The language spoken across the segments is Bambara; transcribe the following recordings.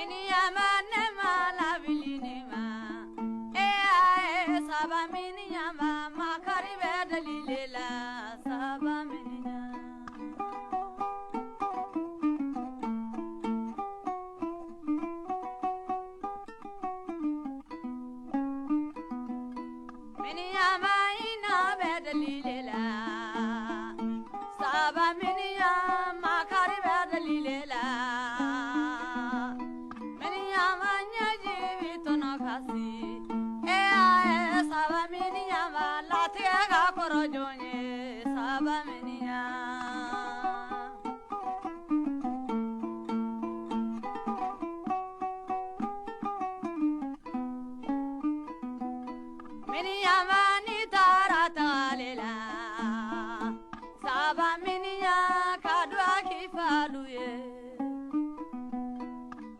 Miniyanba ne ma lawuli ne ma e aye saba miniyanba makari bɛ deli le la saba miniyan. Miniyanba hinɛ bɛ deli le la saba miniyan makari bɛ deli le la miniyanba ɲɛji min tɔnɔ ka se e aye saba miniyanba latigɛ ka kɔrɔ jɔn ye saba miniyan. Miniyanba n'i taara ntalen la saba miniyan ka duwaw kɛ i falu ye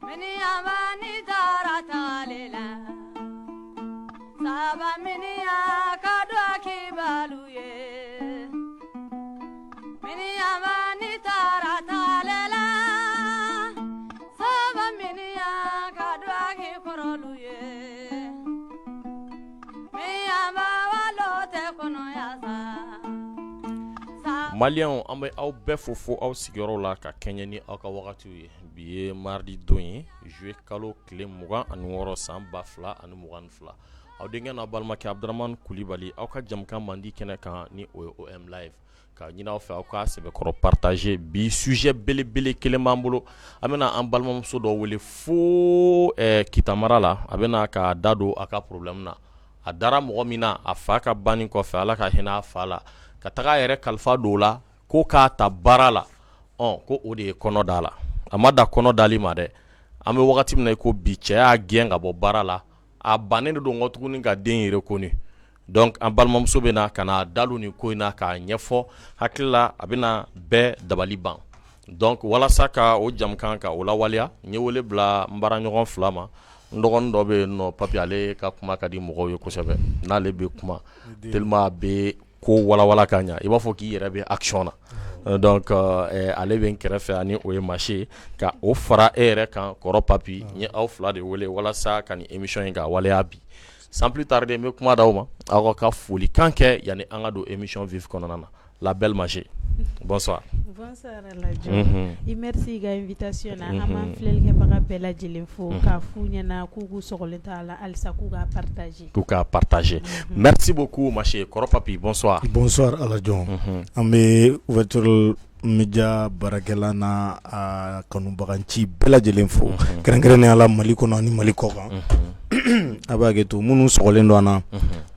miniyanba n'i taara ntalen la saba miniyan ka duwaw kɛ i balu ye miniyanba n'i taara ntalen la saba miniyan ka duwaw kɛ i kɔrɔlu ye miniyanba walo tɛ kɔnɔya sa. Maliyɛnw, an bɛ aw bɛɛ fo fo aw sigiyɔrɔ la ka kɛɲɛ ni aw ka wagatiw ye. Bi ye mardi don ye, juillet kalo tile 26 san 2022. Aw denkɛ n'aw balimakɛ Abudramani Kulibali aw ka jamukan mandi kɛnɛ kan ni o ye OM live. K'a ɲini aw fɛ aw k'a sɛbɛkɔrɔ partager. Bi sujet belebele kelen b'an bolo. An bɛna an balimamuso dɔ wele fo Kita mara la. A bɛna k'a da don a ka problème na. A dara mɔgɔ min na a fa ka banni kɔfɛ, Ala ka hinɛ a fa la, ka taga a yɛrɛ kalifa don o la ko k'a ta baara la, ɔ ko o de ye kɔnɔ da la. A ma da kɔnɔ dali ma dɛ. An bɛ wagati min na i ko bi, cɛ y'a gɛn ka bɔ baara la. A bannen de don kɔ tuguni ka den reconnu. Donc an balimamuso bɛ na ka na da don nin ko in na k'a ɲɛfɔ. Hakili la a bɛna bɛɛ dabali ban. Donc walasa ka o jamukan ka o lawaleya, n ye wele bila n baaraɲɔgɔn fila ma. N dɔgɔnin dɔ bɛ yen nɔ Papi, ale ka kuma ka di mɔgɔw ye kosɛbɛ. N'ale bɛ kuma tellement a bɛ ko walawala ka ɲɛ, i b'a fɔ k'i yɛrɛ bɛ action na. Donc ale bɛ n kɛrɛfɛ ani o ye Mase ka o fara e yɛrɛ kan kɔrɔ Papi. N ye aw fila de wele walasa ka nin émission in ka waleya bi. Sans plus tarder n bɛ kuma d'aw ma, aw ka folikan kɛ yanni an ka don émission vif kɔnɔna na. La belle Mase, bonsoir. Bonsoir Alajo. I merci i ka invitation na. An b'an filɛlikɛbaga bɛɛ lajɛlen fo k'a f'u ɲɛna k'u k'u sɔgɔlen to a la halisa k'u k'a partager. K'u k'a partager. Merci beaucoup Mase. Kɔrɔ Papi, bonsoir. Bonsoir Alajo. An bɛ ouverture média baarakɛla n'a a kanubaganci bɛɛ lajɛlen fo, kɛrɛnkɛrɛnnenya la Mali kɔnɔ ani Mali kɔkan. A b'a kɛ to minnu sɔgɔlen don an na,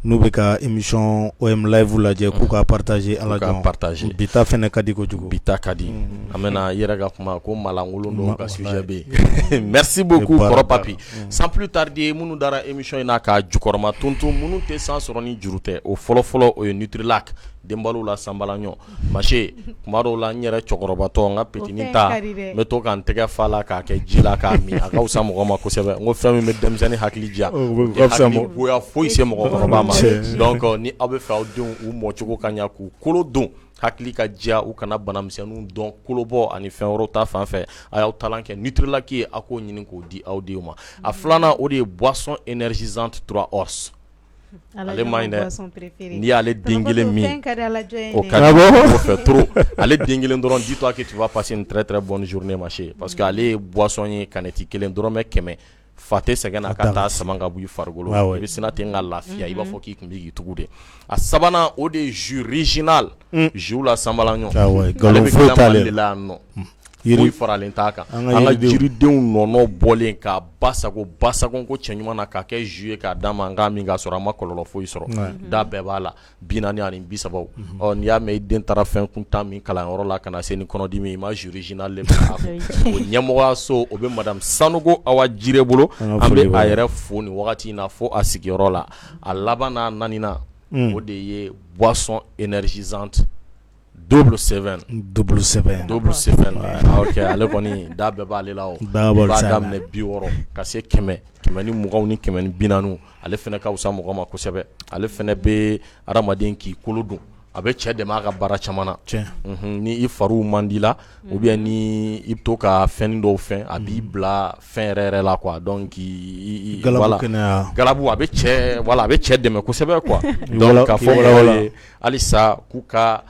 n'u bɛ ka émission OM live lajɛ, k'u ka partager. Alajo, partager. Bi ta fana ka di kojugu. Bi ta ka di. An bɛna i yɛrɛ ka kuma ko malankolon dɔw ka sujet bɛ yen. Merci beaucoup kɔrɔ Papi. Sans plus tarder, minnu dara émission in na k'a jukɔrɔma tonton, minnu tɛ san sɔrɔ ni juru tɛ, o fɔlɔ-fɔlɔ o ye Nutrilak denbalo la sanbalaɲɔ. Mase, kuma dɔw la n yɛrɛ cɛkɔrɔbatɔ, n ka petini ta, n bɛ to ka n tɛgɛ fa la k'a kɛ ji la k'a min, a ka fisa mɔgɔ ma kosɛbɛ. N ko fɛn min bɛ denmisɛnnin hakili diya, hakili goya foyi se mɔgɔkɔrɔba ma. Donc ni aw bɛ fɛ aw denw u mɔcogo ka ɲɛ, k'u kolo don, hakili ka diya, u kana banamisɛnninw dɔn, kolobɔ ani fɛn wɛrɛw ta fan fɛ, a y'aw talan kɛ Nutrilak ye, aw k'o ɲini k'o di aw denw ma. A filanan, o de ye boisson énergisante 3 os. Ale ma ɲi dɛ, n'i y'ale den kelen min, o ka di o fɛ trop. Ale den kelen dɔrɔn, dis-toi que tu vas passer une très très bonne journée Mase, parce que ale ye boisson ye, canette kelen dɔrɔmɛ 100, fa tɛ sɛgɛn na ka taa sama ka bɔ i farikolo, i bɛ sina ten ka lafiya, i b'a fɔ k'i tun bɛ k'i tugu de. A sabanan, o de ye jus original, jus la sanbalaɲɔ. Ale bɛ dilan Mali de la yan nɔ, foyi faralen t'a kan, an ka jiridenw nɔnɔ bɔlen k'a basago basago ko cɛ ɲuman na, k'a kɛ jus ye k'a d'a ma, an k'a min k'a sɔrɔ an ma kɔlɔlɔ foyi sɔrɔ. Da bɛɛ b'a la, 40 ani 30. Ɔ n'i y'a mɛn i den taara fɛn kuntan min kalanyɔrɔ la ka na se ni kɔnɔdimi, i ma jus original de bila a kun. O ɲɛmɔgɔyaso, o bɛ madame Sanogo Awa Jire bolo. An bɛ a yɛrɛ fo nin wagati in na fo a sigiyɔrɔ la. A laban n'a naaninan, o de ye boisson énergisante double seven. Double seven. Double seven. Ok, ale kɔni da bɛɛ b'ale la o. I b'a daminɛ 60 ka se 100, 120 ni 140. Ale fana ka fisa mɔgɔ ma kosɛbɛ. Ale fana bɛ adamaden k'i kolo don. A bɛ cɛ dɛmɛ a ka baara caman na. Ni i fariw man di la ou bien ni i bɛ to ka fɛn dɔw fɛn, a b'i bila fɛn yɛrɛ yɛrɛ la quoi. Donc galabu kɛnɛya, galabu a bɛ cɛ, voilà, a bɛ cɛ dɛmɛ kosɛbɛ quoi. Donc k'a fɔ mɔgɔw ye halisa k'u ka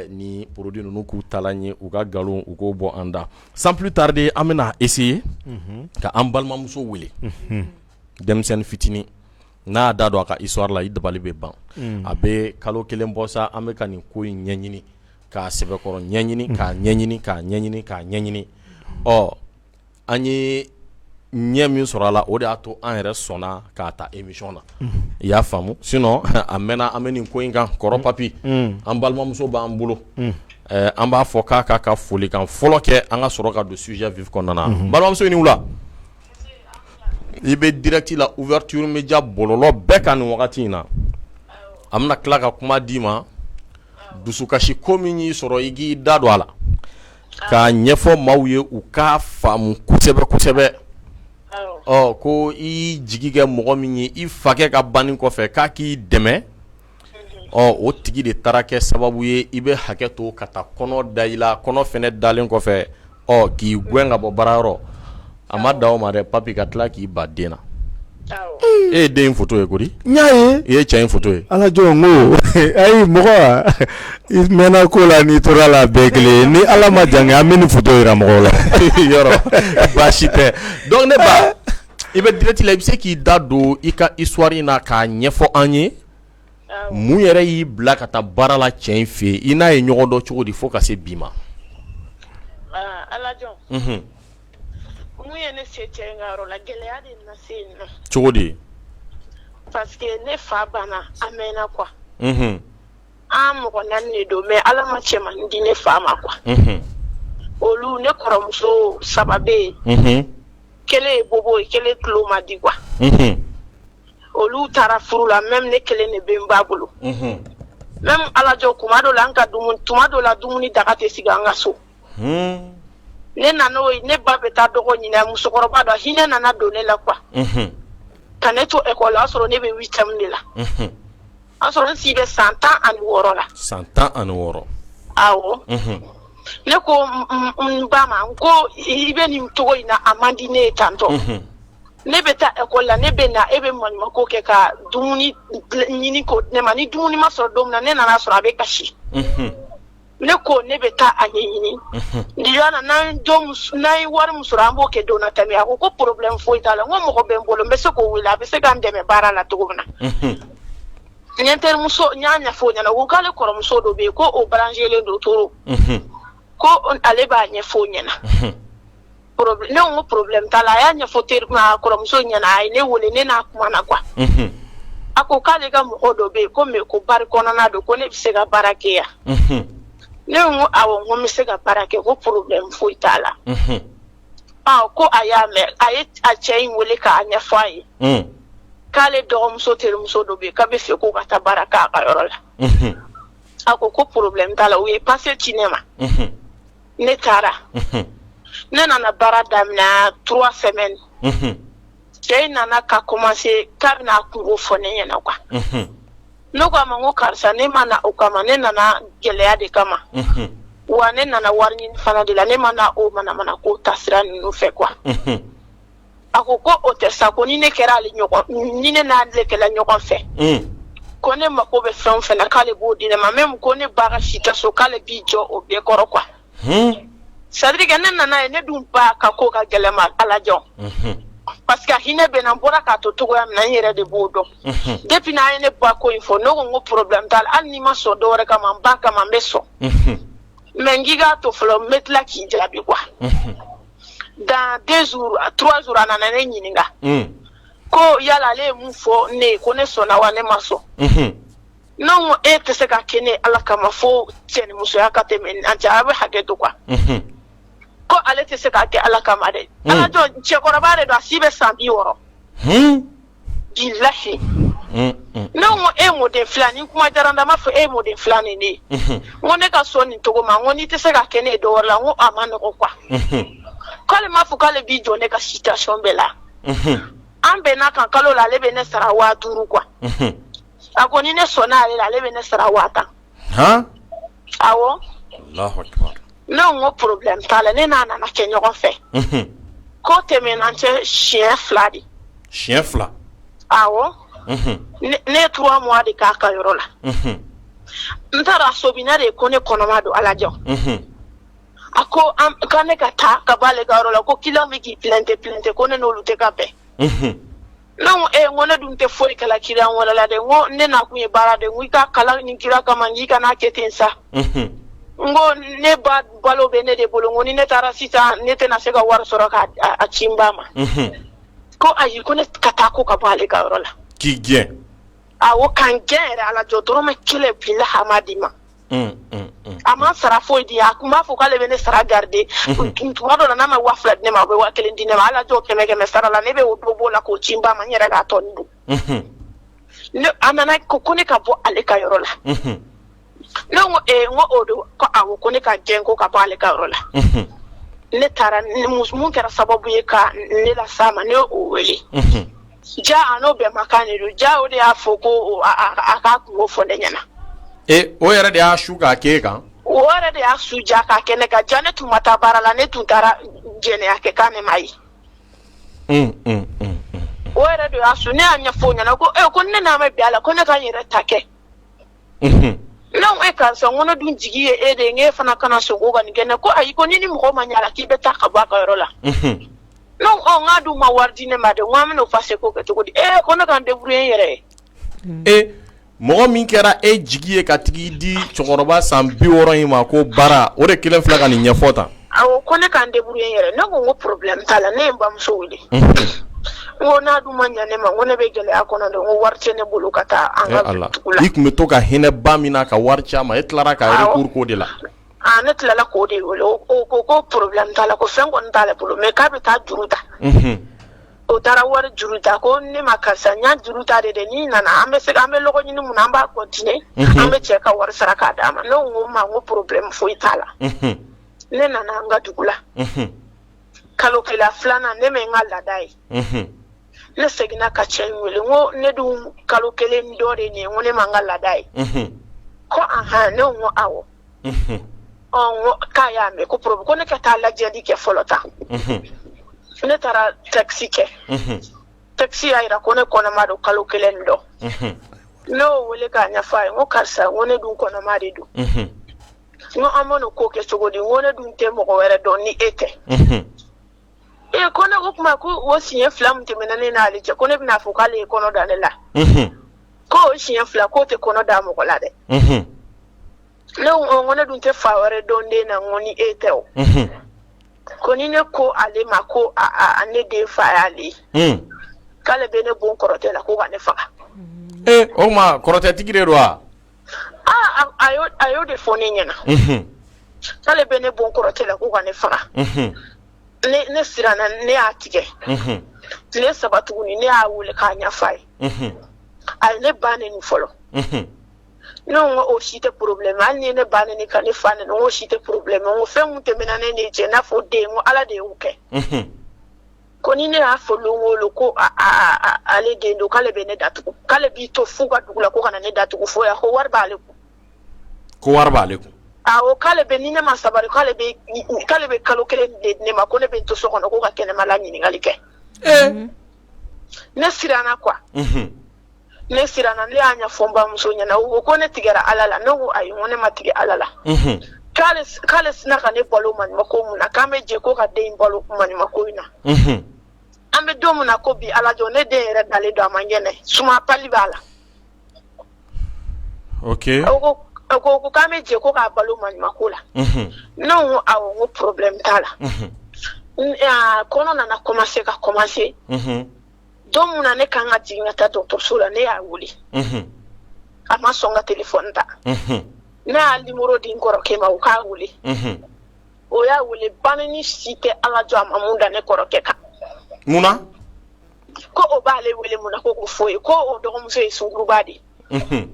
ni produit ninnu k'u taalan ye, u ka nkalon u k'o bɔ an da. Sans plus tarder, an bɛna essayer ka an balimamuso wele, denmisɛnnin fitinin n'a y'a da don a ka histoire la, i dabali bɛ ban. A bɛ kalo 1 bɔ sa, an bɛ ka nin ko in ɲɛɲini k'a sɛbɛkɔrɔ ɲɛɲini, k'a ɲɛɲini, k'a ɲɛɲini, k'a ɲɛɲini. Ɔ, an ye ɲɛ min sɔrɔ a la, o de y'a to an yɛrɛ sɔnna k'a ta émission na, i y'a faamu. Sinon a mɛnna an bɛ nin ko in kan. Kɔrɔ Papi, an balimamuso b'an bolo, an b'a fɔ k'a k'a ka folikan fɔlɔ kɛ, an ka sɔrɔ ka don sujet vif kɔnɔna na. Balimamuso, i ni wula. I bɛ direct la Ouverture Média bɔlɔlɔ bɛɛ kan nin wagati in na. An bɛna tila ka kuma d'i ma. Dusukasi ko min y'i sɔrɔ, i k'i da don a la k'a ɲɛfɔ maaw ye, u k'a faamu kosɛbɛ kosɛbɛ. Ɔ, ko i y'i jigi kɛ mɔgɔ min ye i fakɛ ka banni kɔfɛ k'a k'i dɛmɛ, ɔ, o tigi de taara kɛ sababu ye, i bɛ hakɛ to, ka taa kɔnɔ da i la. Kɔnɔ fɛnɛ dalen kɔfɛ, ɔ, k'i gɛn ka bɔ baarayɔrɔ. A ma da o ma dɛ, Papi, ka tila k'i ba den na. E ye den in photo ye kori? N y'a ye. I ye cɛ in photo ye? Ala jɔn, n ko ayi, mɔgɔ i mɛnna ko la, n'i tora la, a bɛɛ kelen. Ni Ala ma jan kɛ, an bɛ nin photo yira mɔgɔw la. Yɔrɔ baasi tɛ. Donc ne ba, i bɛ direct la, i bɛ se k'i da don i ka histoire in na k'a ɲɛfɔ an ye. Mun yɛrɛ y'i bila ka taa baara la cɛ in fɛ yen? I n'a ye ɲɔgɔn dɔn cogo di fo ka se bi ma? Ala jɔn, mun ye ne se cɛ in ka yɔrɔ la, gɛlɛya de na se yen nɔ. Cogo di? Parce que ne fa banna a mɛnna quoi. An mɔgɔ naani de don, mais Ala ma cɛmannin di ne fa ma quoi. Olu, ne kɔrɔmuso saba bɛ yen, kelen ye bobo ye, kelen tulo ma di quoi. Olu taara furu la, même ne kelen de bɛ n ba bolo. Même Ala jɔ, kuma dɔ la, an ka dumuni, tuma dɔ la, dumuni daga tɛ sigi an ka so. Ne nana o ye, ne ba bɛ taa dɔgɔ ɲini musokɔrɔba dɔ, hinɛ nana don ne la quoi, ka ne to école la. O y'a sɔrɔ ne bɛ huitième de la, o y'a sɔrɔ n si bɛ san 16 la. San 16. Awɔ. Ne ko n ba ma, n ko i bɛ nin cogo in na, a man di ne ye tantɔ. Ne bɛ taa école la, ne bɛ na, e bɛ maɲumanko kɛ ka dumuni ɲini k'o di ne ma. Ni dumuni ma sɔrɔ don min na, ne nana sɔrɔ a bɛ kasi. Ne ko ne bɛ taa a ɲɛɲini na, n'an ye wari min sɔrɔ, an b'o kɛ don tɛmɛ. A ko ko problème foyi t'a la. N ko mɔgɔ bɛ n bolo, n bɛ se k'o wele, a bɛ se ka n dɛmɛ baara la cogo min na. N ye terimuso, n y'a ɲɛfɔ o ɲɛna, ko k'ale kɔrɔmuso dɔ bɛ yen, ko o branchelen don trop, ko ale b'a ɲɛfɔ o ɲɛna. Ne ko problème t'a la. A y'a ɲɛfɔ teri kɔrɔmuso ɲɛna, a ye ne wele, ne n'a kumana quoi. A ko k'ale ka mɔgɔ dɔ bɛ yen ko, mais ko bari kɔnɔna don, ko ne bɛ se ka baara kɛ yan. Ne ko awɔ, n ko n bɛ se ka baara kɛ, ko problème foyi t'a la. Ko a y'a mɛn, a ye a cɛ in wele k'a ɲɛfɔ a ye k'ale dɔgɔmuso terimuso dɔ bɛ yen k'a bɛ fɛ k'o ka taa baara k'a ka yɔrɔ la. A ko ko problème t'a la. U ye papier ci ne ma, ne taara, ne nana baara daminɛ 3 semaines. Cɛ in nana ka commencer k'a bɛna a kungo fɔ ne ɲɛna quoi. Ne ko a ma, n ko karisa, ne ma na o kama, ne nana gɛlɛya de kama wa, ne nana wari ɲini fana de la, ne ma na o manamana ko taasira ninnu fɛ quoi. A ko ko o tɛ sa, ko ni ne kɛra ale ɲɔgɔn, ni ne n'ale kɛla ɲɔgɔn fɛ, ko ne mako bɛ fɛn o fɛn na, k'ale b'o di ne ma, même ko ne ba ka si tɛ so, k'ale b'i jɔ o bɛɛ kɔrɔ quoi. C'est à dire que ne nana ye, ne dun ba ka ko ka gɛlɛn ma, Ala jɔn, parce que a hinɛ bɛ na, n bɔra k'a to cogoya min na, n yɛrɛ de b'o dɔn. Depuis n'an ye ne ba ko in fɔ, ne ko n ko problème t'a la, hali n'i ma sɔn dɔwɛrɛ kama, n ba kama n bɛ sɔn, mais n k'i k'a to fɔlɔ, n bɛ tila k'i jaabi quoi. Dans 2 jours, 3 jours, a nana ne ɲininka ko yala ale ye mun fɔ ne ye, ko ne sɔnna wa ne ma sɔn. Ne ko e tɛ se ka kɛ ne Ala kama fo cɛnimusoya ka tɛmɛ an cɛ, a bɛ hakɛ to quoi. Ko ale tɛ se k'a kɛ Ala kama dɛ. Ala jɔ, cɛkɔrɔba de don, a si bɛ san 60, bilahi. Ne ko e mɔden fila ni kuma diyara n da, n b'a fɔ e mɔden fila ni ne ye. N ko ne ka sɔn nin cogo ma, n ko n'i tɛ se ka kɛ ne ye dɔwɛrɛ la, n ko a ma nɔgɔ quoi. K'ale m'a fɔ k'ale b'i jɔ ne ka situation bɛɛ la. An bɛnna kan, kalo la ale bɛ ne sara 5000 quoi. A ko ni ne sɔnna ale la, ale bɛ ne sara 10 000. Han? Awɔ. Alahu akibaru. Ne ko n ko problème t'a la, ne n'a nana kɛ ɲɔgɔn fɛ. Ko tɛmɛna an cɛ siɲɛ 2 de. Siɲɛ 2? Awɔ. Ne ye 3 mois de k'a ka yɔrɔ la. N taara Sobina de ko ne kɔnɔma don Alajɔ. A ko ko ne ka taa ka bɔ ale ka yɔrɔ la, ko client bɛ k'i plainte plainte ko ne n'olu tɛ ka bɛn. Ne ko ee, n ko ne dun tɛ foyi kɛla client wɛrɛ la dɛ, n ko ne nakun ye baara de ye, n ko i ka kalan ni kira kama n k'i kana kɛ ten sa. N ko ne ba balo bɛ ne de bolo, n ko ni ne taara sisan ne tɛna se ka wari sɔrɔ k'a a ci n ba ma. Ko ayi, ko ne ka taa ko ka bɔ ale ka yɔrɔ la. K'i gɛn? Awɔ, ka n gɛn yɛrɛ Alajɔ, dɔrɔmɛ kelen bilahi a m'a di n ma. A ma sara foyi di, a tun b'a fɔ k'ale bɛ ne sara garder, tuma dɔ la n'a ma 2000 di ne ma, a bɛ 1000 di ne ma. Alajɔ, 100 100 sara la, ne bɛ o dɔ b'o la k'o ci n ba ma, n yɛrɛ k'a tɔ nin dun. A nana ko ne ka bɔ ale ka yɔrɔ la. Ne ko ee, n ko o don? Ko awɔ, ko ne ka gɛn ko ka bɔ ale ka yɔrɔ la. Ne taara, mun kɛra sababu ye ka ne las'a ma, ne y'o wele. Ja a n'o bɛnmakan de don, ja o de y'a fɔ ko a k'a kunko fɔ ne ɲɛna. E, o yɛrɛ de y'a su k'a k'e kan? O yɛrɛ de y'a su ja k'a kɛ ne kan. Ja ne tun ma taa baara la, ne tun taara jɛnɛya kɛ k'a ne ma ye. O yɛrɛ de y'a su. Ne y'a ɲɛfɔ o ɲɛna ko ee, ko ne n'a ma bɛn a la, ko ne ka n yɛrɛ ta kɛ. Ne ko e karisa, n ko ne dun jigi ye e de ye, n k'e fana kana sɔn ko ka nin kɛ ne. Ko ayi, ko ni ni mɔgɔ ma ɲɛ a la, k'i bɛ taa ka bɔ a ka yɔrɔ la. Ne ko ɔ, n k'a dun ma wari di ne ma de, n ko an bɛn'o fase ko kɛ cogo di? Ee, ko ne ka n débrouiller n yɛrɛ ye. E, mɔgɔ min kɛra e jigi ye ka tigi di cɛkɔrɔba san 60 in ma ko baara, o de kelen filɛ ka nin ɲɛfɔ tan. Awɔ, ko ne ka n débrouiller n yɛrɛ. Ne ko n ko problème t'a la. Ne ye n bamuso wele, n ko n'a dun ma ɲɛ ne ma, n ko ne bɛ gɛlɛya kɔnɔ dɛ, n ko wari tɛ ne bolo ka taa an ka dugu la. I tun bɛ to ka hinɛ ba min na ka wari ci a ma, e tilara ka recours k'o de la. Aa, ne tilala k'o de wele. O ko ko problème t'a la, ko fɛn kɔni t'ale bolo, mais k'a bɛ taa juru ta. O taara wari juru ta. Ko ne ma, karisa, n y'a juru ta de dɛ, n'i nana an bɛ se an bɛ lɔgɔ ɲini mun na, an b'a continuer, an bɛ cɛ ka wari sara k'a d'a ma. Ne ko n ma, n ko problème foyi t'a la. Ne nana an ka dugu la, kalo kelen filanan, ne ma n ka laada ye. Ne seginna ka cɛ in wele, n ko ne dun kalo kelen dɔ de nin ye, n ko ne ma n ka laada ye. Ko ahan. Ne ko awɔ. Ɔ, n ko k'a y'a mɛn, ko problème, ko ne ka taa lajɛli kɛ fɔlɔ tan. Ne taara test kɛ, test y'a jira ko ne kɔnɔma don kalo kelen dɔ. Ne y'o wele k'a ɲɛfɔ a ye, n ko karisa, n ko ne dun kɔnɔma de don, n ko an bɛn'o ko kɛ cogo di? N ko ne dun tɛ mɔgɔ wɛrɛ dɔn ni e tɛ. Ee, ko ne ko kuma ko o siɲɛ 2 min tɛmɛna ne n'ale cɛ, ko ne bɛna fɔ k'ale ye kɔnɔ da ne la, ko o siɲɛ 2 k'o tɛ kɔnɔ da mɔgɔ la dɛ. Ne ko ko ne dun tɛ fa wɛrɛ dɔn den na, n ko ni e tɛ o. Ko ni ne ko ale ma ko ne den fa y'ale ye, k'ale bɛ ne bon kɔrɔtɛ la ko ka ne faga. Ee, o tuma kɔrɔtɛtigi de don wa? Aa, a y'o de fɔ ne ɲɛna, k'ale bɛ ne bon kɔrɔtɛ la ko ka ne faga. Ne siranna, ne y'a tigɛ. Tile 3 tuguni, ne y'a wele k'a ɲɛfɔ a ye. A ye ne ba neni fɔlɔ. Ne ko o si tɛ problème, hali ni ye ne ba neni ka ne fa neni, n ko si tɛ problème, n ko fɛn min tɛmɛna ne ni cɛ n'a fɔ den, n ko Ala de y'o kɛ. Ko ni ne y'a fɔ lon o lon ko ale den don, k'ale bɛ ne datugu, k'ale b'i to f'u ka dugu la ko ka na ne datugu fo yan, ko wari b'ale kun. Ko wari b'ale kun? Awɔ, k'ale bɛ, ni ne ma sabali, k'ale bɛ kalo kelen de di ne ma, ko ne bɛ n to so kɔnɔ ko ka kɛnɛmala ɲininkali kɛ. Ne siranna quoi, ne siranna. Ne y'a ɲɛfɔ n bamuso ɲɛna, o ko ne tigɛra Ala la. Ne ko ayi, n ko ne ma tigɛ Ala la. K'ale sina ka ne balo maɲumako mun na, k'an bɛ jɛ ko ka den in balo maɲumako in na. An bɛ don min na ko bi, Ala jɔ, ne den yɛrɛ dalen don, a man kɛnɛ, suma pali b'a la. O ko k'an bɛ jɛ ko k'a balo maɲumako la. Ne ko awɔ, n ko problème t'a la. Kɔnɔ nana commencer ka commencer. Don min na ne kan ka jigin ka taa dɔgɔtɔrɔso la, ne y'a wele, a ma sɔn ka téléphone ta. Ne y'a numéro di n kɔrɔkɛ ma o k'a wele. O y'a wele, banni si tɛ Ala jɔ, a ma mun da ne kɔrɔkɛ kan. Munna? Ko o b'ale wele mun na, ko k'o fɔ ye, ko o dɔgɔmuso ye sunkuruba de ye,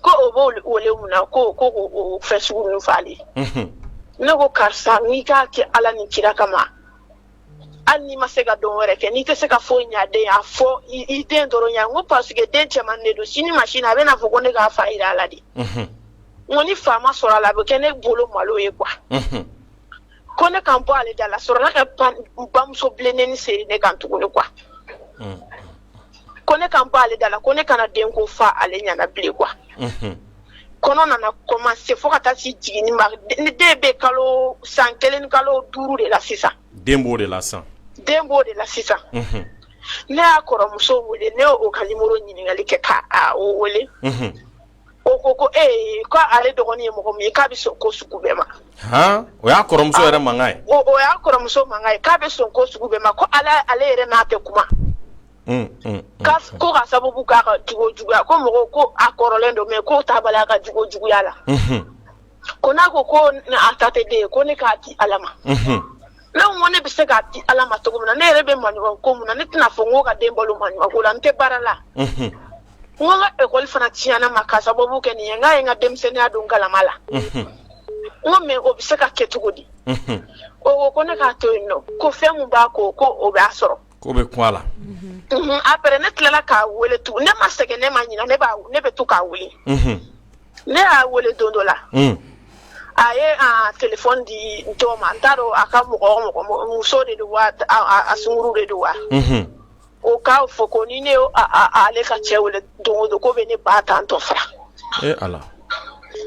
ko o b'o wele mun na, ko k'o fɛn sugu ninnu f'ale ye. Ne ko karisa, n'i k'a kɛ Ala ni kira kama, hali n'i ma se ka don wɛrɛ kɛ, n'i tɛ se ka foyi ɲa den, a fɔ i den dɔrɔn ɲa. N ko parce que den cɛman de don, sini ma sini a bɛna fɔ ko ne k'a fa yira a la de. N ko ni fa ma sɔrɔ a la, a bɛ kɛ ne bolo malo ye quoi. Ko ne ka n bɔ ale da la, sɔrɔla ka bamuso bilennen seri ne kan tuguni quoi. Ko ne ka n bɔ ale da la, ko ne kana den ko fa ale ɲɛna bilen quoi. Kɔnɔ nana commencer fo ka taa se jiginni ma. Ni den bɛ kalo san 1 ni kalo 5 de la sisan. Den b'o de la sisan. Den b'o de la sisan. Ne y'a kɔrɔmuso wele, ne y'o ka numéro ɲininkali kɛ ka o wele. O ko ko ee ko ale dɔgɔnin ye mɔgɔ min ye, k'a bɛ sɔn ko sugu bɛɛ ma. Han, o y'a kɔrɔmuso yɛrɛ mankan ye. O y'a kɔrɔmuso mankan ye, k'a bɛ sɔn ko sugu bɛɛ ma, ko ala ale yɛrɛ n'a tɛ kuma. Ko ka sababu k'a ka jogo juguya, ko mɔgɔ ko a kɔrɔlen don mais k'o t'a bali a ka jogo juguya la. Ko n'a ko ko a ta tɛ den ye, ko ne k'a di Ala ma. Ne ko ne bɛ se k'a di Ala ma cogo min na, ne yɛrɛ bɛ maɲuman ko mun na, ne tɛna fɔ n ko ka den balo maɲuman ko la, n tɛ baara la. N ko n ka école fana tiɲɛna ma ka sababu kɛ nin ye, n k'a ye n ka denmisɛnninya don galama la. N ko mais o bɛ se ka kɛ cogo di? O ko ko ne k'a to yen nɔ, ko fɛn min b'a ko ko o b'a sɔrɔ. Ko bɛ kun a la. Après ne tilala k'a wele tugun, ne ma sɛgɛn, ne ma ɲinɛ, ne bɛ to k'a wele. Ne y'a wele don dɔ la. A ye téléphone di dɔ ma, n t'a dɔn a ka mɔgɔ muso de don wa, a sunkuru de don wa. O k'a fɔ ko ni ne ale ka cɛ wele don o don, ko bɛ ne ba tantɔ fara. Ee Ala.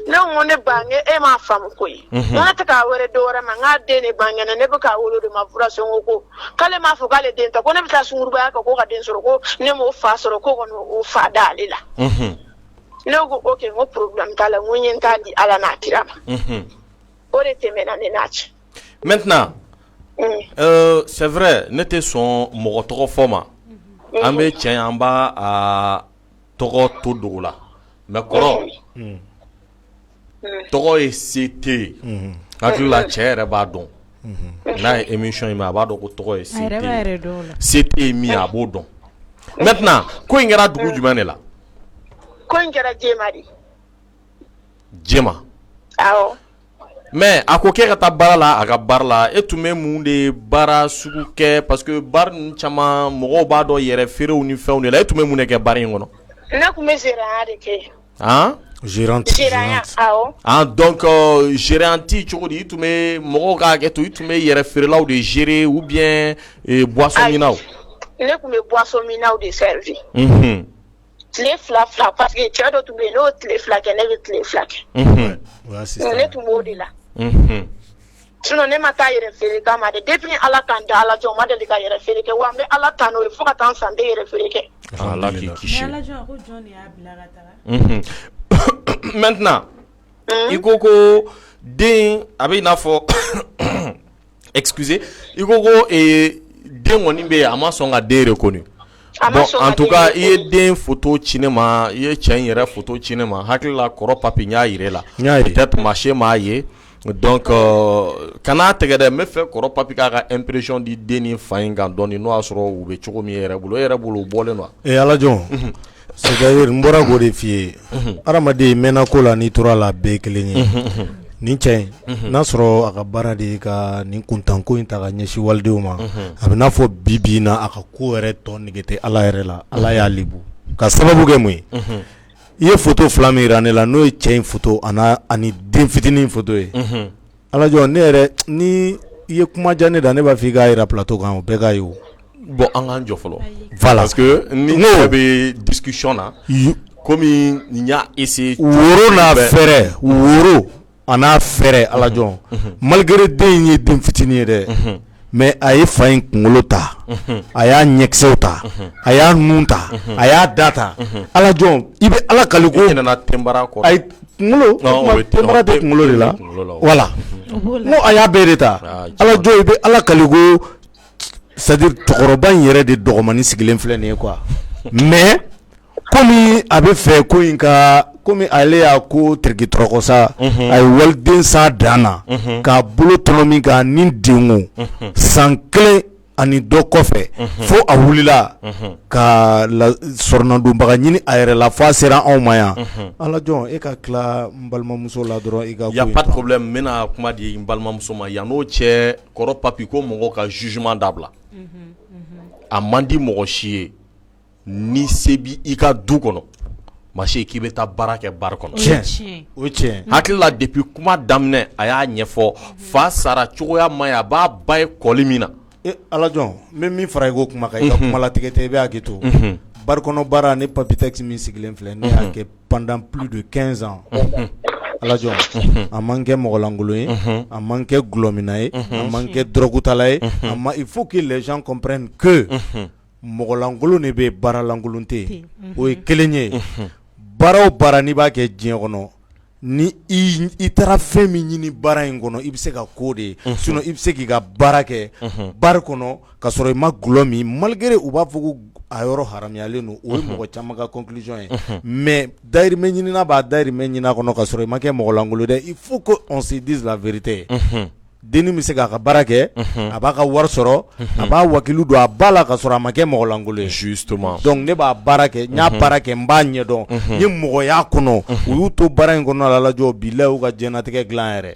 Ne ko ne ba, n e m'a faamu koyi. N ko ne tɛ k'a wele dɔ wɛrɛ ma, n k'a den de bangena, ne bɛ k'a wele de ma furasɔngɔ ko. K'ale m'a fɔ k'ale den ta, ko ne bɛ taa sungurubaya kɛ ko ka den sɔrɔ, ko ne m'o fa sɔrɔ, ko kɔni o fa da ale la. Ne ko ok, n ko problème t'a la, n ko n ye n t'a di Ala n'a kira ma. O de tɛmɛna ne n'a cɛ. Maintenant, c'est vrai, ne tɛ sɔn mɔgɔ tɔgɔ fɔ ma. An bɛ cɛ an b'a a tɔgɔ to dogo la, mais kɔrɔ tɔgɔ ye CT ye. Hakili la cɛ yɛrɛ b'a dɔn, n'a ye émission in mɛn, a b'a dɔn ko tɔgɔ ye CT ye. CT ye min ye, a b'o dɔn. Maintenant, ko in kɛra dugu jumɛn de la? Ko in kɛra Jema de. Jema. Awɔ. Mais a ko k'e ka taa baara la, a ka baara la, e tun bɛ mun de baara sugu kɛ? Parce que baara ninnu caman, mɔgɔw b'a dɔn yɛrɛ feerew ni fɛnw de la. E tun bɛ mun de kɛ baara in kɔnɔ? Ne tun bɛ gérant de kɛ. Han? Gérante. Gérant, awɔ. Ah, donc gérante cogo di? I tun bɛ mɔgɔw ka hakɛ to, i tun bɛ yɛrɛ feerelaw de gérer ou bien boisson minnaw? Ne tun bɛ boisson minnaw de servir. Tile 2 2, parce que cɛ dɔ tun bɛ yen, n'o tile 2 kɛ, ne bɛ tile 2 kɛ. Ne tun b'o de la. Sinon ne ma taa yɛrɛ feere kama dɛ. Depuis Ala ka n da, Ala jɔ, ma deli ka yɛrɛ feere kɛ, wa n bɛ Ala tanu o ye fo ka taa n san, n tɛ yɛrɛ feere kɛ. Ala k'i kisi. Maintenant, i ko ko den a bɛ i n'a fɔ, excusez, i ko ko den kɔni bɛ yen, a ma sɔn ka den reconnu. Bon, en tout cas, i ye den photo ci ne ma, i ye cɛ in yɛrɛ photo ci ne ma. Hakili la kɔrɔ Papi, n y'a jira e la. Peut-être maa si m'a ye. Donc kan'a tigɛ dɛ, n bɛ fɛ kɔrɔ Papi k'a ka impression di den ni fa in kan dɔɔni, n'o y'a sɔrɔ u bɛ cogo min e yɛrɛ bolo, e yɛrɛ bolo u bɔlen don wa? Ee Alajɔn, c'est à dire n bɔra k'o de f'i ye, hadamaden mɛnna ko la, n'i tora la, a bɛɛ ye kelen ye. Nin cɛ in, n'a sɔrɔ a ka baara de ye ka nin kuntanko in ta ka ɲɛsin walidenw ma, a bɛ n'a fɔ bi bi in na, a ka ko yɛrɛ tɔ nege tɛ Ala yɛrɛ la. Ala y'a lebu ka sababu kɛ mun ye? I ye photo 2 min jira ne la, n'o ye cɛ in photo ani den fitinin photo ye, Alajɔn, ne yɛrɛ, ni i ye kuma diya ne da, ne b'a fɔ i k'a jira plateau kan, o bɛɛ k'a ye o. Bon, an k'an jɔ fɔlɔ. Voilà. Parce que ni cɛ bɛ discussion na, komi nin y'a essayer. Woro n'a fɛrɛ, woro a n'a fɛrɛ, Alajɔn, malgré den in ye den fitinin ye dɛ, mais a ye fa in kunkolo ta, a y'a ɲɛkisɛw ta, a y'a nun ta, a y'a da ta, Alajɔn, i bɛ Ala kali ko. I ɲinɛna tenbara kɔ. Ayi, kunkolo tenbara tɛ kunkolo de la, voilà, n ko a y'a bɛɛ de ta, Alajɔn, i bɛ Ala kali ko c'est à dire cɛkɔrɔba in yɛrɛ de dɔgɔmani sigilen filɛ nin ye quoi. Mais komi a bɛ fɛ ko in ka, komi ale y'a ko teriki tɔrɔkɔ sa, a ye waliden sa dan na k'a bolo tɔnɔmi k'a ni denko san 1 ani dɔ kɔfɛ, fo a wulila ka sɔrɔnadonbaga ɲini a yɛrɛ la, fo a sera anw ma yan. Alajɔn, e ka tila n balimamuso la dɔrɔn, i ka. Y a pas de problème, n bɛna kuma di n balimamuso ma. Yan n'o cɛ, kɔrɔ Papi, ko mɔgɔw ka jugement dabila. A man di mɔgɔ si ye, ni se bi i ka du kɔnɔ. Masi k'i bɛ taa baara kɛ bar kɔnɔ, tiɲɛ, o ye tiɲɛ, hakili la depuis kuma daminɛ a y'a ɲɛfɔ fa sara cogoya ma ɲi a b'a ba ye kɔli min na, e Ala jɔn n bɛ min fara i ko kuma kan i ka kuma latigɛ tɛ i bɛ hakɛ to, unhun, bar kɔnɔ baara ne Papy Tex min sigilen filɛ ne y'a kɛ pendant plus de 15 ans, unhun, Ala jɔn a ma n kɛ mɔgɔlankolon ye, unhun, a ma n kɛ dɔlɔminna ye, unhun, a ma n kɛ drogue tala ye, unhun, a ma il faut que les gens comprennent que unhun mɔgɔlankolon de bɛ yen baaralankolon tɛ yen o ye kelen ye baara o baara n'i b'a kɛ diɲɛ kɔnɔ ni i taara fɛn min ɲini baara in kɔnɔ i bɛ se ka ko de ye sinon i bɛ se k'i ka baara kɛ bar kɔnɔ ka sɔrɔ i ma dɔlɔ min malgré u b'a fɔ ko a yɔrɔ haramuyalen don o ye mɔgɔ caman ka conclusion ye mais dayirimɛ ɲinina b'a dayirimɛ ɲini a kɔnɔ ka sɔrɔ i ma kɛ mɔgɔlankolon dɛ il faut que on se dise la vérité Dennin bɛ se k'a ka baara kɛ a b'a ka wari sɔrɔ a b'a wakilu don a ba la ka sɔrɔ a ma kɛ mɔgɔlankolon ye justement donc ne b'a baara kɛ n y'a baara kɛ n b'a ɲɛdɔn n ye mɔgɔya kɔnɔ u y'u to baara in kɔnɔ la lajɔ bilahi u ka diɲɛnatigɛ dilan yɛrɛ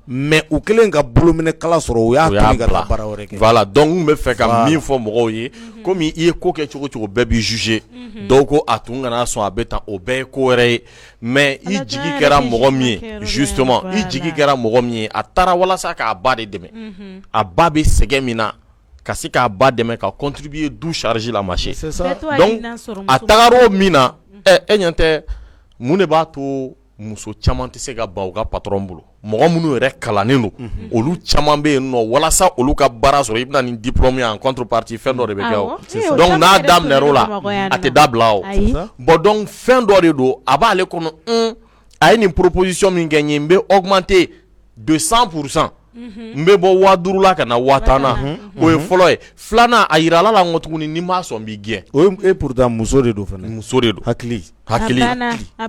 mais u kɛlen ka bolominɛkala sɔrɔ u y'a to yen ka taa baara wɛrɛ kɛ voilà donc n tun bɛ fɛ ka min fɔ mɔgɔw ye komi i ye ko kɛ cogo o cogo bɛɛ b'i juger dɔw ko a tun kana sɔn a bɛ tan o bɛɛ ye ko wɛrɛ ye mais i jigi kɛra mɔgɔ min ye justement i jigi kɛra mɔgɔ min ye a taara walasa k'a ba de dɛmɛ a ba bɛ sɛgɛn min na ka se k'a ba dɛmɛ ka contribuer du charge la Masi donc a tagara o min na e ɲɛ tɛ mun de b'a to muso caman tɛ se ka ban u ka patron bolo mɔgɔ minnu yɛrɛ kalannen don olu caman bɛ yen nɔ walasa olu ka baara sɔrɔ i bɛna ni diplôme ye en contrepartie fɛn dɔ de bɛ kɛ o donc n'a daminɛra o la a tɛ dabila o bon donc fɛn dɔ de don a b'ale kɔnɔ a ye nin proposition min kɛ n ye n bɛ augmenter de 100% n bɛ bɔ 5000 la ka na 10 000 na o ye fɔlɔ ye filanan a jirala la n tuguni ni m'a sɔn n b'i gɛn o et pourtant muso de don fana muso de don hakili hakili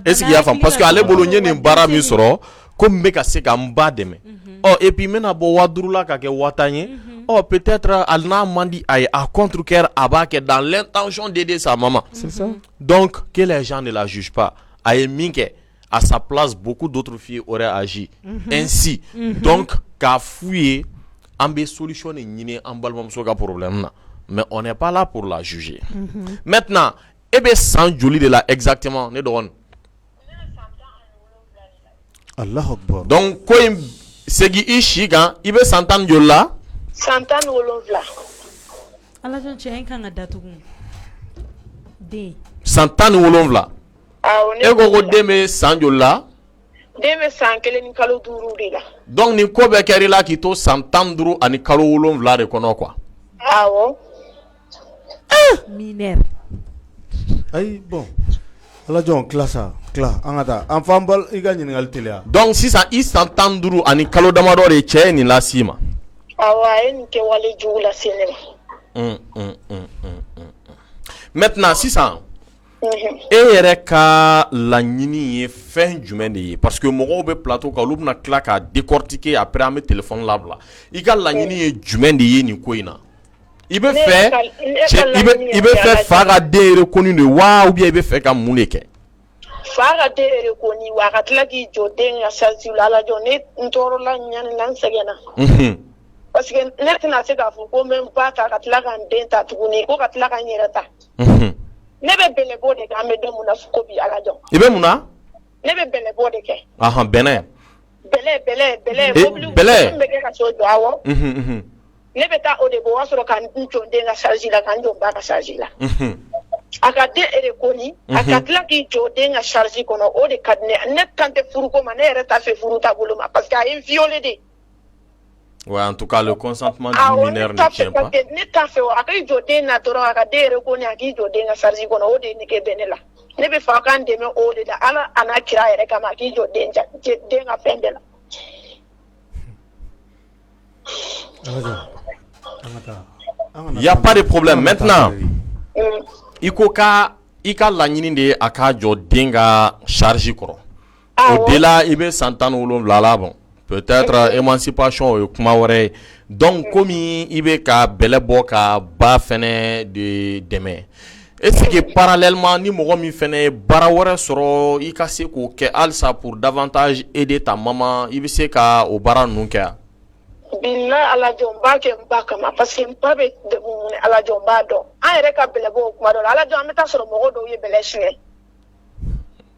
est-ce que i y'a faamu parce que ale bolo n ye nin baara min sɔrɔ ko n bɛ ka se ka n ba dɛmɛ ɔ et puis n bɛna bɔ 5000 la ka kɛ 10 000 ye ɔ peut-être hali n'a man di a ye à contre-cœur a b'a kɛ dans l'intention d'aider sa maman c'est ça donc que les gens ne la jugent pas a ye min kɛ à sa place beaucoup d'autres filles auraient agi ainsi donc k'a f'u ye an bɛ solution de ɲini an balimamuso ka problème na mais on n'est pas là pour la juger maintenant e bɛ san joli de la exactement ne dɔgɔnin Alahu akibaru donc ko in segin i si kan i bɛ san tan ni joli la san 17 Ala cɛ in kan ka datugu den san 17 e ko ko den bɛ san joli la den bɛ san 1 ni kalo 5 de la donc nin ko bɛɛ kɛra i la k'i to san 15 ani kalo 7 de kɔnɔ quoi awɔ mineur ayi bon Ala jɔn tila sa tila an ka taa an fa i ka ɲininkali teliya donc sisan i san 15 ani kalo damadɔ de cɛ ye nin las'i ma awɔ a ye nin kɛwale jugu lase ne ma maintenant sisan e yɛrɛ ka laɲini ye fɛn jumɛn de ye parce que mɔgɔw bɛ plateau kan olu bɛna tila k'a décortiquer après an bɛ téléphone labila i ka laɲini ye jumɛn de ye nin ko in na i bɛ fɛ i bɛ fɛ fa ka den reconnu de wa ou bien i bɛ fɛ ka mun de kɛ fa ka den reconnu wa a ka tila k'i jɔ den ka charge la Ala jɔ ne n tɔɔrɔla ɲani la n sɛgɛnna parce que ne tɛna se k'a fɔ ko n bɛ n ba ta ka tila ka n den ta tuguni ko ka tila ka n yɛrɛ ta ne bɛ bɛlɛbɔ de kɛ an bɛ don min na ko bi Ala jɔ i bɛ mun na ne bɛ bɛlɛbɔ de kɛ ahan bɛnɛ bɛlɛ bɛlɛ bɛlɛ mobili bɛlɛ bɛ kɛ ka so jɔ awɔ ne bɛ taa o de bɔ o y'a sɔrɔ ka n jɔ n den ka charge la ka n jɔ n ba ka charge la a ka den reconnu a ka tila k'i jɔ den ka charge kɔnɔ o de ka di ne ne kan tɛ furuko ma ne yɛrɛ t'a fɛ furu taabolo ma parce que a ye n violé de Ouais, en tout cas, le consentement du mineur ne tient pas. Ne t'a fɛ o a k'i jɔ den na dɔrɔn a ka den reconnu a k'i jɔ den ka charge kɔnɔ o de nege bɛ ne la ne bɛ fɛ a k'an dɛmɛ o de la Ala a n'a kira yɛrɛ kama a k'i jɔ den ka fɛn bɛɛ la. Il y a pas de problème maintenant i ko ka i ka laɲini de ye a k'a jɔ den ka charge kɔrɔ au-delà i bɛ san 17 la bon peut-être émancipation o ye kuma wɛrɛ ye donc komi i bɛ ka bɛlɛ bɔ ka ba fɛnɛ de dɛmɛ est-ce que parallèlement ni mɔgɔ min fɛnɛ ye baara wɛrɛ sɔrɔ i ka se k'o kɛ halisa pour davantage aider ta maman i bɛ se ka o baara ninnu kɛ wa? Bilahi Ala jɔ n b'a kɛ n ba kama parce que n ba bɛ degun min na Ala jɔ n b'a dɔn an yɛrɛ ka bɛlɛbɔ kuma dɔ la Ala jɔ an bɛ taa sɔrɔ mɔgɔ dɔw ye bɛlɛ suɲɛ.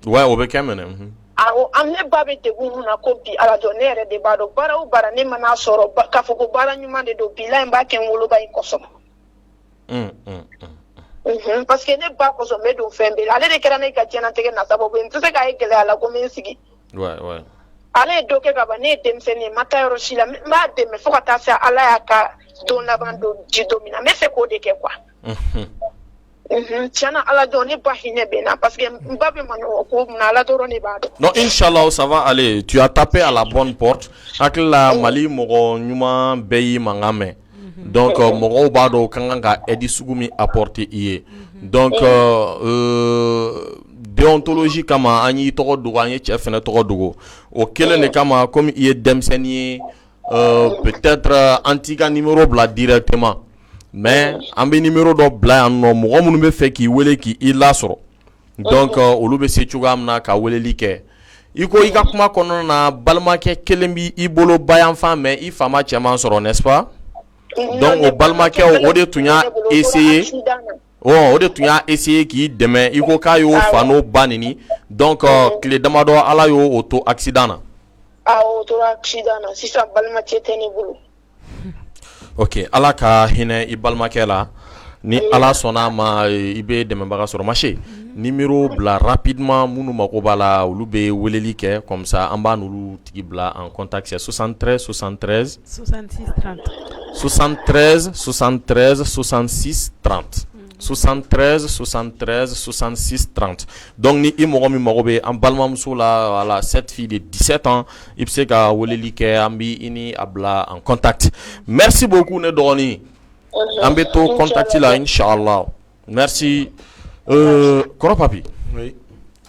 Ouais, o bɛ kɛ mɛnɛ. Awɔ, an ne ba bɛ degun mun na ko bi, Ala jɔn, ne yɛrɛ de b'a dɔn. Baara o baara ne man'a sɔrɔ k'a fɔ ko baara ɲuman de don, bilahi n b'a kɛ n woloba in kosɔn. Parce que ne ba kosɔn n bɛ don fɛn bɛɛ la. Ale de kɛra ne ka diɲɛnatigɛ na sababu ye. N tɛ se k'a ye gɛlɛya la ko n bɛ n sigi. Ale ye dɔ kɛ ka ban, ne ye denmisɛnnin ye, n ma taa yɔrɔ si la. N b'a dɛmɛ fo ka taa se Ala y'a ka don laban don di don min na. N bɛ fɛ k'o de kɛ quoi. Tiɲɛna, Ala jɔn, ne ba hinɛ bɛ n na parce que n ba bɛ maɲɔgɔn ko mun na, Ala dɔrɔn de b'a dɔn. Non, inchallah, ça va aller. Tu as tapé à la bonne porte. Hakili la, Mali mɔgɔ ɲuman bɛɛ y'i mankan mɛn. Donc mɔgɔw b'a dɔn u ka kan ka aide sugu min apporter i ye. Donc déontologie kama, an y'i tɔgɔ dogo, an ye cɛ fɛnɛ tɔgɔ dogo. O kelen de kama, comme i ye denmisɛnnin ye, peut-être an t'i ka numéro bila directement. Mais an bɛ numéro dɔ bila yan nɔ, mɔgɔ minnu bɛ fɛ k'i wele k'i lasɔrɔ. Donc olu bɛ se cogoya min na ka weleli kɛ. I ko i ka kuma kɔnɔna na, balimakɛ kelen b'i bolo bayanfan, mais i fa ma cɛman sɔrɔ, n'est-ce pas? Donc o balimakɛ, o de tun y'a essayer, o de tun y'a essayer k'i dɛmɛ. I ko k'a y'o fa n'o ba neni. Donc tile damadɔ, Ala y'o to accident na. Awɔ, o tora accident na. Sisan balimacɛ tɛ ne bolo. Ok, Ala ka hinɛ i balimakɛ la. Ni Ala sɔnna a ma, i bɛ dɛmɛbaga sɔrɔ. Mase, numéro bila rapidement, minnu mako b'a la, olu bɛ weleli kɛ, comme ça an b'a n'olu tigi bila en contact. C'est 73 73 66 30. 73 73 66 30, 73 73 66 30. Donc ni i mɔgɔ min mago bɛ an balimamuso la, voilà, cette fille de 17 ans, i bɛ se ka weleli kɛ, an bɛ i ni a bila en contact. Merci beaucoup, ne dɔgɔnin, an bɛ to contact la, inchallah. Merci. Kɔrɔ Papi. Oui.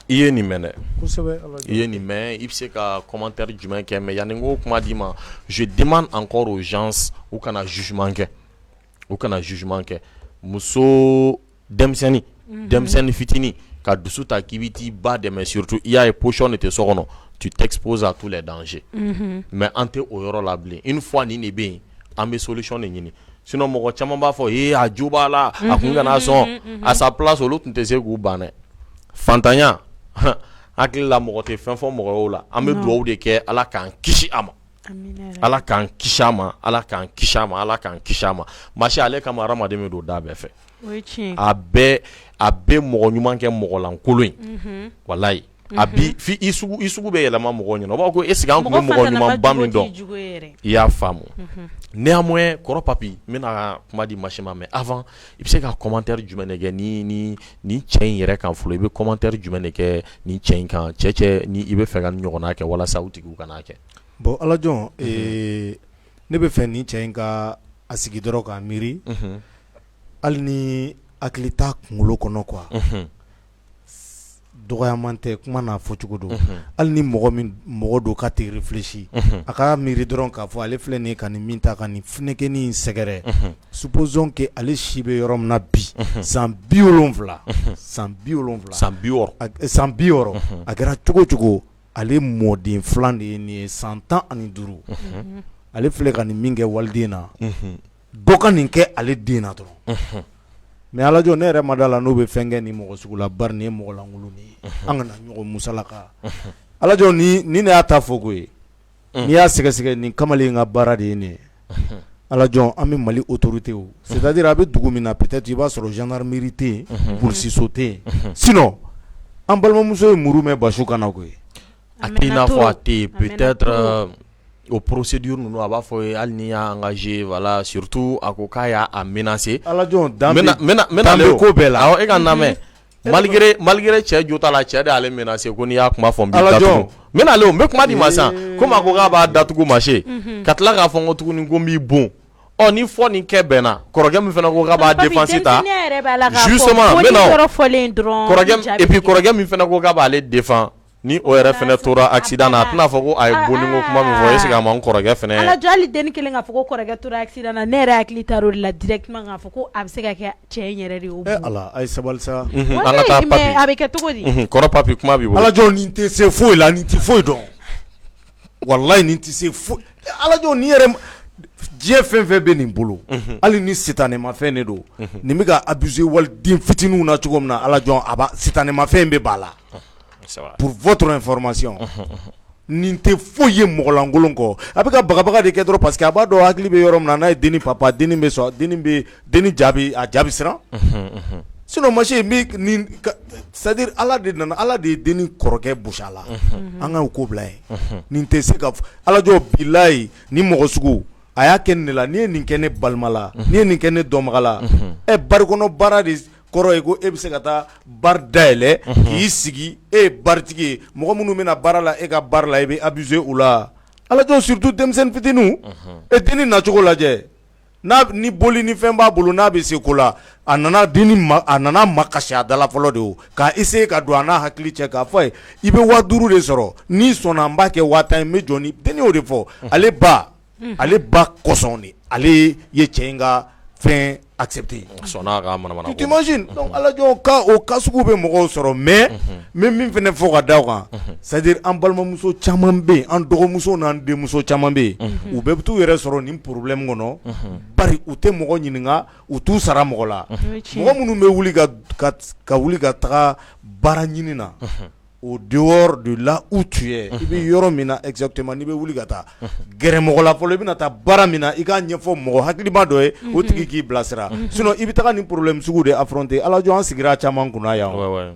I ye nin mɛn dɛ. Kosɛbɛ. I ye nin mɛn, i bɛ se ka commentaire jumɛn kɛ? Mais yanni n k'o kuma d'i ma, je demande encore aux gens, u kana jugement kɛ, u kana jugement kɛ. Muso denmisɛnnin, denmisɛnnin fitinin ka dusu ta k'i bɛ t'i ba dɛmɛ, surtout i y'a ye position de tɛ so kɔnɔ, tu t'exposes à tous les dangers. Mais an tɛ o yɔrɔ la bilen. Une fois nin de bɛ yen, an bɛ solution de ɲini. Sinon mɔgɔ caman b'a fɔ ee, a jo b'a la, a kun kana sɔn. À sa place, olu tun tɛ se k'u ban dɛ. Fantanya, hakili la, mɔgɔ tɛ fɛn fɔ mɔgɔ ye o la. An bɛ dugawu de kɛ, Ala k'an kisi a ma, Ala k'an kisi a ma, Ala k'an kisi a ma, Ala k'an kisi a ma. Masi ale kama, hadamaden bɛ don da bɛɛ fɛ. A bɛɛ, a bɛ mɔgɔ ɲuman kɛ mɔgɔlankolon ye, walayi. A bi fi i sugu, i sugu bɛ yɛlɛma mɔgɔw ɲɛna, u b'a fɔ ko est ce que an tun bɛ mɔgɔ ɲumanba min dɔn. I y'a faamu? Néanmoins, kɔrɔ Papi, n bɛna kuma di Masi ma, mais avant, i bɛ se ka commentaire jumɛn de kɛ ni cɛ in yɛrɛ kan fɔlɔ? I bɛ commentaire jumɛn de kɛ ni cɛ in kan? Cɛ ni i bɛ fɛ ka nin ɲɔgɔnna kɛ walasa u tigiw kana kɛ. Bon, Alajɔn, ne bɛ fɛ nin cɛ in ka a sigi dɔrɔn k'a miiri. Hali ni hakili t'a kunkolo kɔnɔ quoi, dɔgɔyaman tɛ, kuma n'a fɔcogo don. Hali ni mɔgɔ min mɔgɔ don k'a tɛ réfléchi, a ka miiri dɔrɔn k'a fɔ ale filɛ nin ye ka nin min ta ka nin funɛkɛnin in sɛgɛrɛ. Supposons que ale si bɛ yɔrɔ min na bi, san 70, san 70, san 60, san 60, a kɛra cogo cogo, ale mɔden filan de ye nin ye, san 15. Ale filɛ ka nin min kɛ waliden na, dɔ ka nin kɛ ale den na dɔrɔn. Mais Alajɔ, ne yɛrɛ ma da la n'o bɛ fɛn kɛ nin mɔgɔ sugu la, bari nin ye mɔgɔ lankolon de ye. An kana ɲɔgɔn musalaka. Alajɔ, ni ne y'a ta fɔ ko ye, n'i y'a sɛgɛsɛgɛ, nin kamalen in ka baara de ye nin ye. Alajɔ, an bɛ Mali autorité, c'est à dire a bɛ dugu min na, peut-être i b'a sɔrɔ gendarmerie tɛ yen, polisiso tɛ yen. Sinon an balimamuso ye muru mɛn basi kan na koyi. A tɛ i n'a fɔ a tɛ yen, peut-être o procédure ninnu, a b'a fɔ ye, hali n'i y'a engagé, voilà, surtout a ko k'a y'a menacé. Alajɔ, dan bɛ ko bɛɛ la. Awɔ, e ka n lamɛn, malgré cɛ jo t'a la, cɛ de y'ale menacé ko n'i y'a kuma fɔ n b'i datugu. N bɛ nalen o, n bɛ kuma di ma sisan. Komi a ko k'a b'a datugu, Mase, ka tila k'a fɔ n ko tuguni ko n b'i bon. Ɔ, ni fɔ ni kɛ bɛnna, kɔrɔkɛ min fana ko k'a b'a défense ta, justement, n bɛ na o kɔrɔkɛ, et puis kɔrɔkɛ min fana ko k'a b'ale défend, ni o yɛrɛ fana tora accident na, a tɛna fɔ ko a ye bonni ko kuma min fɔ, est ce que a ma n kɔrɔkɛ fana. Alajɔ, hali denni kelen k'a fɔ ko kɔrɔkɛ tora accident na, ne yɛrɛ hakili taara o de la directement, k'a fɔ ko a bɛ se ka kɛ cɛ in yɛrɛ de y'o. Ala, a ye sabali sa. An ka taa Papi. A bɛ kɛ cogo di? Kɔrɔ Papi, kuma b'i bolo. Alajɔ, nin tɛ se foyi la, nin tɛ foyi dɔn. Walayi, nin tɛ se foyi. Alajɔ, nin yɛrɛ, diɲɛ fɛn fɛn bɛ nin bolo, hali ni sitanɛmafɛn de don, nin bɛ ka abuser waliden fitininw na cogo min na, Alajɔ, a b'a sitanɛmafɛn bɛ b'a la. Pour votre information, nin tɛ foyi ye mɔgɔlankolon kɔ. A bɛ ka bagabaga de kɛ dɔrɔn parce que a b'a dɔn hakili bɛ yɔrɔ min na, n'a ye denni papa, denni bɛ sɔn, denni bɛ denni jaabi, a jaabi siran. Sinon masi nin, c'est à dire Ala de nana, Ala de ye denni kɔrɔkɛ bosi a la. An ka ko bila yen. Nin tɛ se ka alajɔ bilayi ni mɔgɔ sugu a y'a kɛ nin de la. N'i ye nin kɛ ne balima la, n'i ye nin kɛ ne dɔnbaga la, ɛ bari kɔnɔ baara de kɔrɔ ye ko e bɛ se ka taa bar dayɛlɛ k'i sigi, e ye baritigi ye, mɔgɔ minnu bɛna baara la e ka bar la, i bɛ abuser u la. Alajɔ, surtout denmisɛnnin fitininw. E denni nacogo lajɛ, n'a ni boli ni fɛn b'a bolo, n'a bɛ se ko la, a nana denni ma, a nana makasi a da la fɔlɔ de, o k'a essayer ka don a n'a hakili cɛ k'a fɔ a ye i bɛ 5000 de sɔrɔ, n'i sɔnna n b'a kɛ 10 000 ye, n bɛ jɔ ni denni y'o de fɔ. Ale ba kosɔn de ale ye cɛ in ka fɛn accepter. Sɔnna a ka manamana. Tu t'imagines? Donc alajɔ ka o cas sugu bɛ mɔgɔw sɔrɔ, mais n bɛ min fana fɔ ka da o kan, c'est à dire an balimamuso caman bɛ yen, an dɔgɔmuso n'an denmuso caman bɛ yen, u bɛɛ bɛ t'u yɛrɛ sɔrɔ nin problème kɔnɔ, bari u tɛ mɔgɔ ɲininka, u t'u sara mɔgɔ la. Mɔgɔ minnu bɛ wuli ka wuli ka taga baara ɲini na au dehors de là où tu es, i bɛ yɔrɔ min na exactement, n'i bɛ wuli ka taa gɛrɛ mɔgɔ la fɔlɔ, i bɛna taa baara min na, i k'a ɲɛfɔ mɔgɔ hakilima dɔ ye, o tigi k'i bilasira. Sinon i bɛ taga nin problème sugu de affronter. Alajɔ, an sigira caman kunna yan,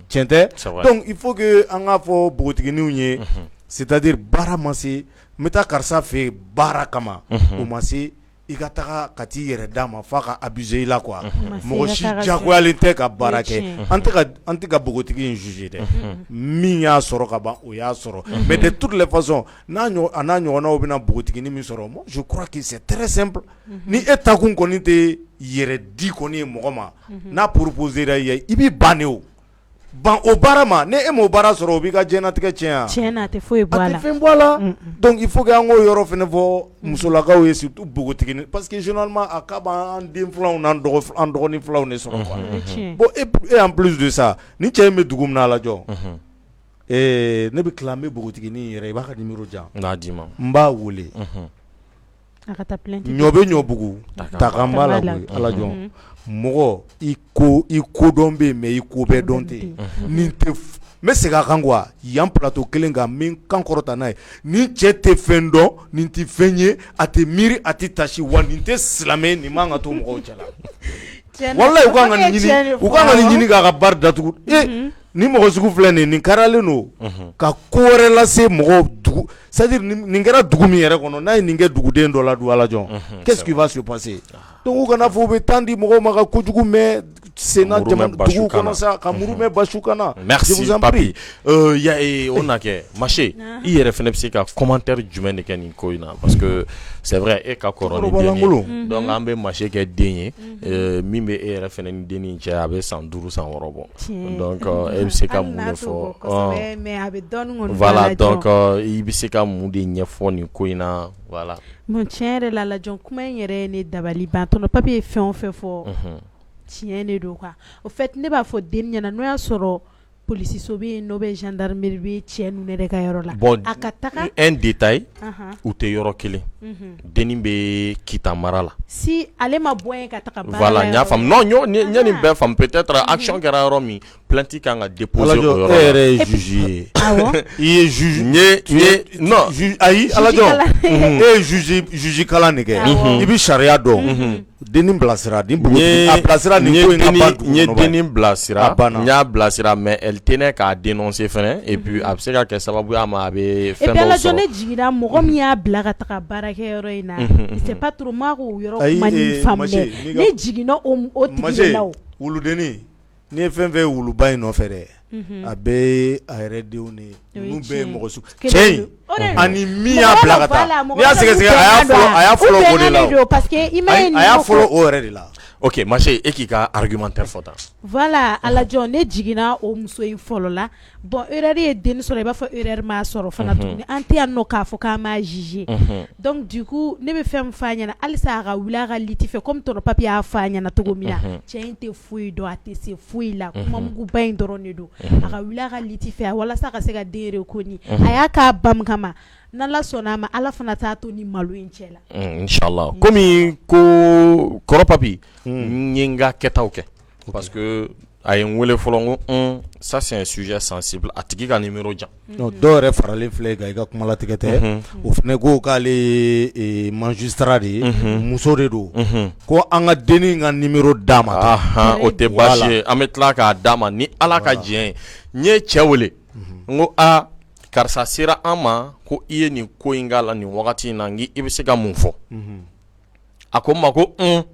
tiɲɛ tɛ? Donc il faut que an k'a fɔ npogotigininw ye, c'est à dire baara ma se n bɛ taa karisa fɛ yen baara kama, o ma se i ka taga ka t'i yɛrɛ d'a ma f'a ka abuser i la quoi. Mɔgɔ si diyagoyalen tɛ ka baara kɛ. An tɛ ka npogotigi in juger dɛ, min y'a sɔrɔ ka ban, o y'a sɔrɔ. Mais de toutes les façons, n'a a n'a ɲɔgɔnnaw bɛna npogotiginin min sɔrɔ, moi je crois que c'est très simple. Ni e takun kɔni tɛ yɛrɛ di kɔni ye mɔgɔ ma, n'a proposer ra i ye, i b'i ban de, o ban o baara ma. Ni e m'o baara sɔrɔ, o b'i ka diɲɛlatigɛ tiɲɛ wa? Tiɲɛ na, a tɛ foyi bɔ a la. A tɛ fɛn bɔ a la. Donc il faut que an k'o yɔrɔ fana fɔ musolakaw ye, surtout npogotiginin, parce que généralement a cas b'an den filanw n'an dɔgɔnin filanw de sɔrɔ quoi. Bon, et en plus de ça, ni cɛ in bɛ dugu min na, alajɔ, ne bɛ tila, n bɛ npogotiginin yɛrɛ, i b'a ka numéro di yan. N b'a d'i ma. N b'a wele. A ka taa plainte. Ɲɔ bɛ ɲɔbugu, takan b'a la koyi. Alajɔ, mɔgɔ i ko i kodɔn bɛ yen, mais i ko bɛɛ dɔn tɛ yen. Nin tɛ, n bɛ segin a kan quoi, yan plateau kelen kan, n bɛ n kan kɔrɔta n'a ye, nin cɛ tɛ fɛn dɔn, nin tɛ fɛn ye, a tɛ miiri, a tɛ tasi, wa nin tɛ silamɛ, nin man ka to mɔgɔw cɛla. Walayi, u kan ka nin ɲini, u kan ka nin ɲini k'a ka bar datugu. E ni mɔgɔ sugu filɛ nin ye, nin kariyalen don ka ko wɛrɛ lase mɔgɔw dugu, c'est à dire nin kɛra dugu min yɛrɛ kɔnɔ, n'a ye nin kɛ duguden dɔ la dun, alajɔ, qu'est-ce qui va se passer? Donc u kana fɔ u bɛ temps di mɔgɔw ma ka kojugu mɛn senna dugu kɔnɔ sa, ka muru mɛn basi kan na. Merci Papi. Ya o na kɛ Mase, i yɛrɛ fana bɛ se ka commentaire jumɛn de kɛ nin ko in na? Parce que c'est vrai, e ka kɔrɔ ni den ye, donc an bɛ Mase kɛ den ye min bɛ e yɛrɛ fana ni dennin cɛ, a bɛ san 5 san 6 bɔ. Donc e bɛ se ka mun de fɔ? Mais a bɛ dɔɔnin kɔni. Voilà, donc i bɛ se ka mun de ɲɛfɔ nin ko in na? Voilà. Bon, tiɲɛ yɛrɛ la, lajɔ, kuma in yɛrɛ ye ne dabali ban. Tonton Papi ye fɛn o fɛn fɔ, tiɲɛ de don quoi. Au fait, ne b'a fɔ den ɲɛna, n'o y'a sɔrɔ polisiso bɛ yen, n'o bɛ gendarmerie bɛ cɛ ninnu yɛrɛ ka yɔrɔ la. Bon, a ka taga. Un détail, u tɛ yɔrɔ kelen, dennin bɛ Kita mara la. Si ale ma bɔ yen ka taga baara. Voilà, n y'a faamu. Non, n ye nin bɛɛ faamu. Peut-être action kɛra yɔrɔ min, plainte kan ka déposer o yɔrɔ la. E yɛrɛ ye juge ye. Awɔ. I ye juge. N ye non. Ayi, alajɔ, e ye juge kalan de kɛ, i bɛ sariya dɔn. Dennin bilasira, ni a bilasira nin ko in ka ban dugu N ye kɔnɔ. Dennin bilasira. A banna. N y'a bilasira, mais elle tenait k'a dénoncer fɛnɛ, et puis a bɛ se ka kɛ sababu ye a ma, a bɛ Et fɛn puis dɔw alajɔ, sɔrɔ. Ne jiginna mɔgɔ min y'a bila ka taga baarakɛyɔrɔ in na, c'est pas trop, ma k'o yɔrɔ Ayi, kuma nin faamu Mase, dɛ. Ne jiginna o tigi de la o. Wuludennin, n'i ye fɛn fɛn ye wuluba in nɔfɛ dɛ, a bɛɛ ye a yɛrɛ denw de ye. Ninnu bɛɛ ye mɔgɔ sugu cɛ in ani min y'a bila ka taa, n'i y'a sɛgɛsɛgɛ, a y'a fɔlɔ o de la o. Parce que i ma ye. A y'a fɔlɔ o yɛrɛ de la. Ok Mase, e k'i ka argumentaire fɔ tan. Voilà, alajɔ, ne jiginna o muso in fɔlɔ la. Bon, erreur ye den sɔrɔ, i b'a fɔ erreur m'a sɔrɔ fana tuguni, an tɛ yan nɔ k'a fɔ k'an m'a juger. Donc du coup, ne bɛ fɛn min f'a ɲɛna halisa, a ka wuli a ka lutte fɛ, comme tonton Papi y'a f'a ɲɛna cogo min na. Cɛ in tɛ foyi dɔn, a tɛ se foyi la, kuma muguba in dɔrɔn de don. A ka wuli a ka lutte fɛ walasa ka se ka den reconnu. A y'a k'a ba min kama, n'Ala sɔnna a ma, Ala fana t'a to ni malo in cɛ la. Inchallah. Komi ko kɔrɔ Papi, n ye n ka kɛtaw kɛ parce que A ye n wele fɔlɔ, n ko un, ça c'est un sujet sensible, a tigi ka numéro di yan. Dɔw yɛrɛ faralen filɛ kan, i ka kumalatigɛ tɛ, o fana ko k'ale ye magistrat de ye, muso de don, ko an ka dennin ka numéro d'a ma. O tɛ baasi ye, an bɛ tila k'a d'a ma ni Ala ka diɲɛ ye. N ye cɛ wele, n ko aa, karisa sera an ma ko i ye nin ko in k'a la nin wagati in na, n i bɛ se ka mun fɔ? A ko n ma ko un,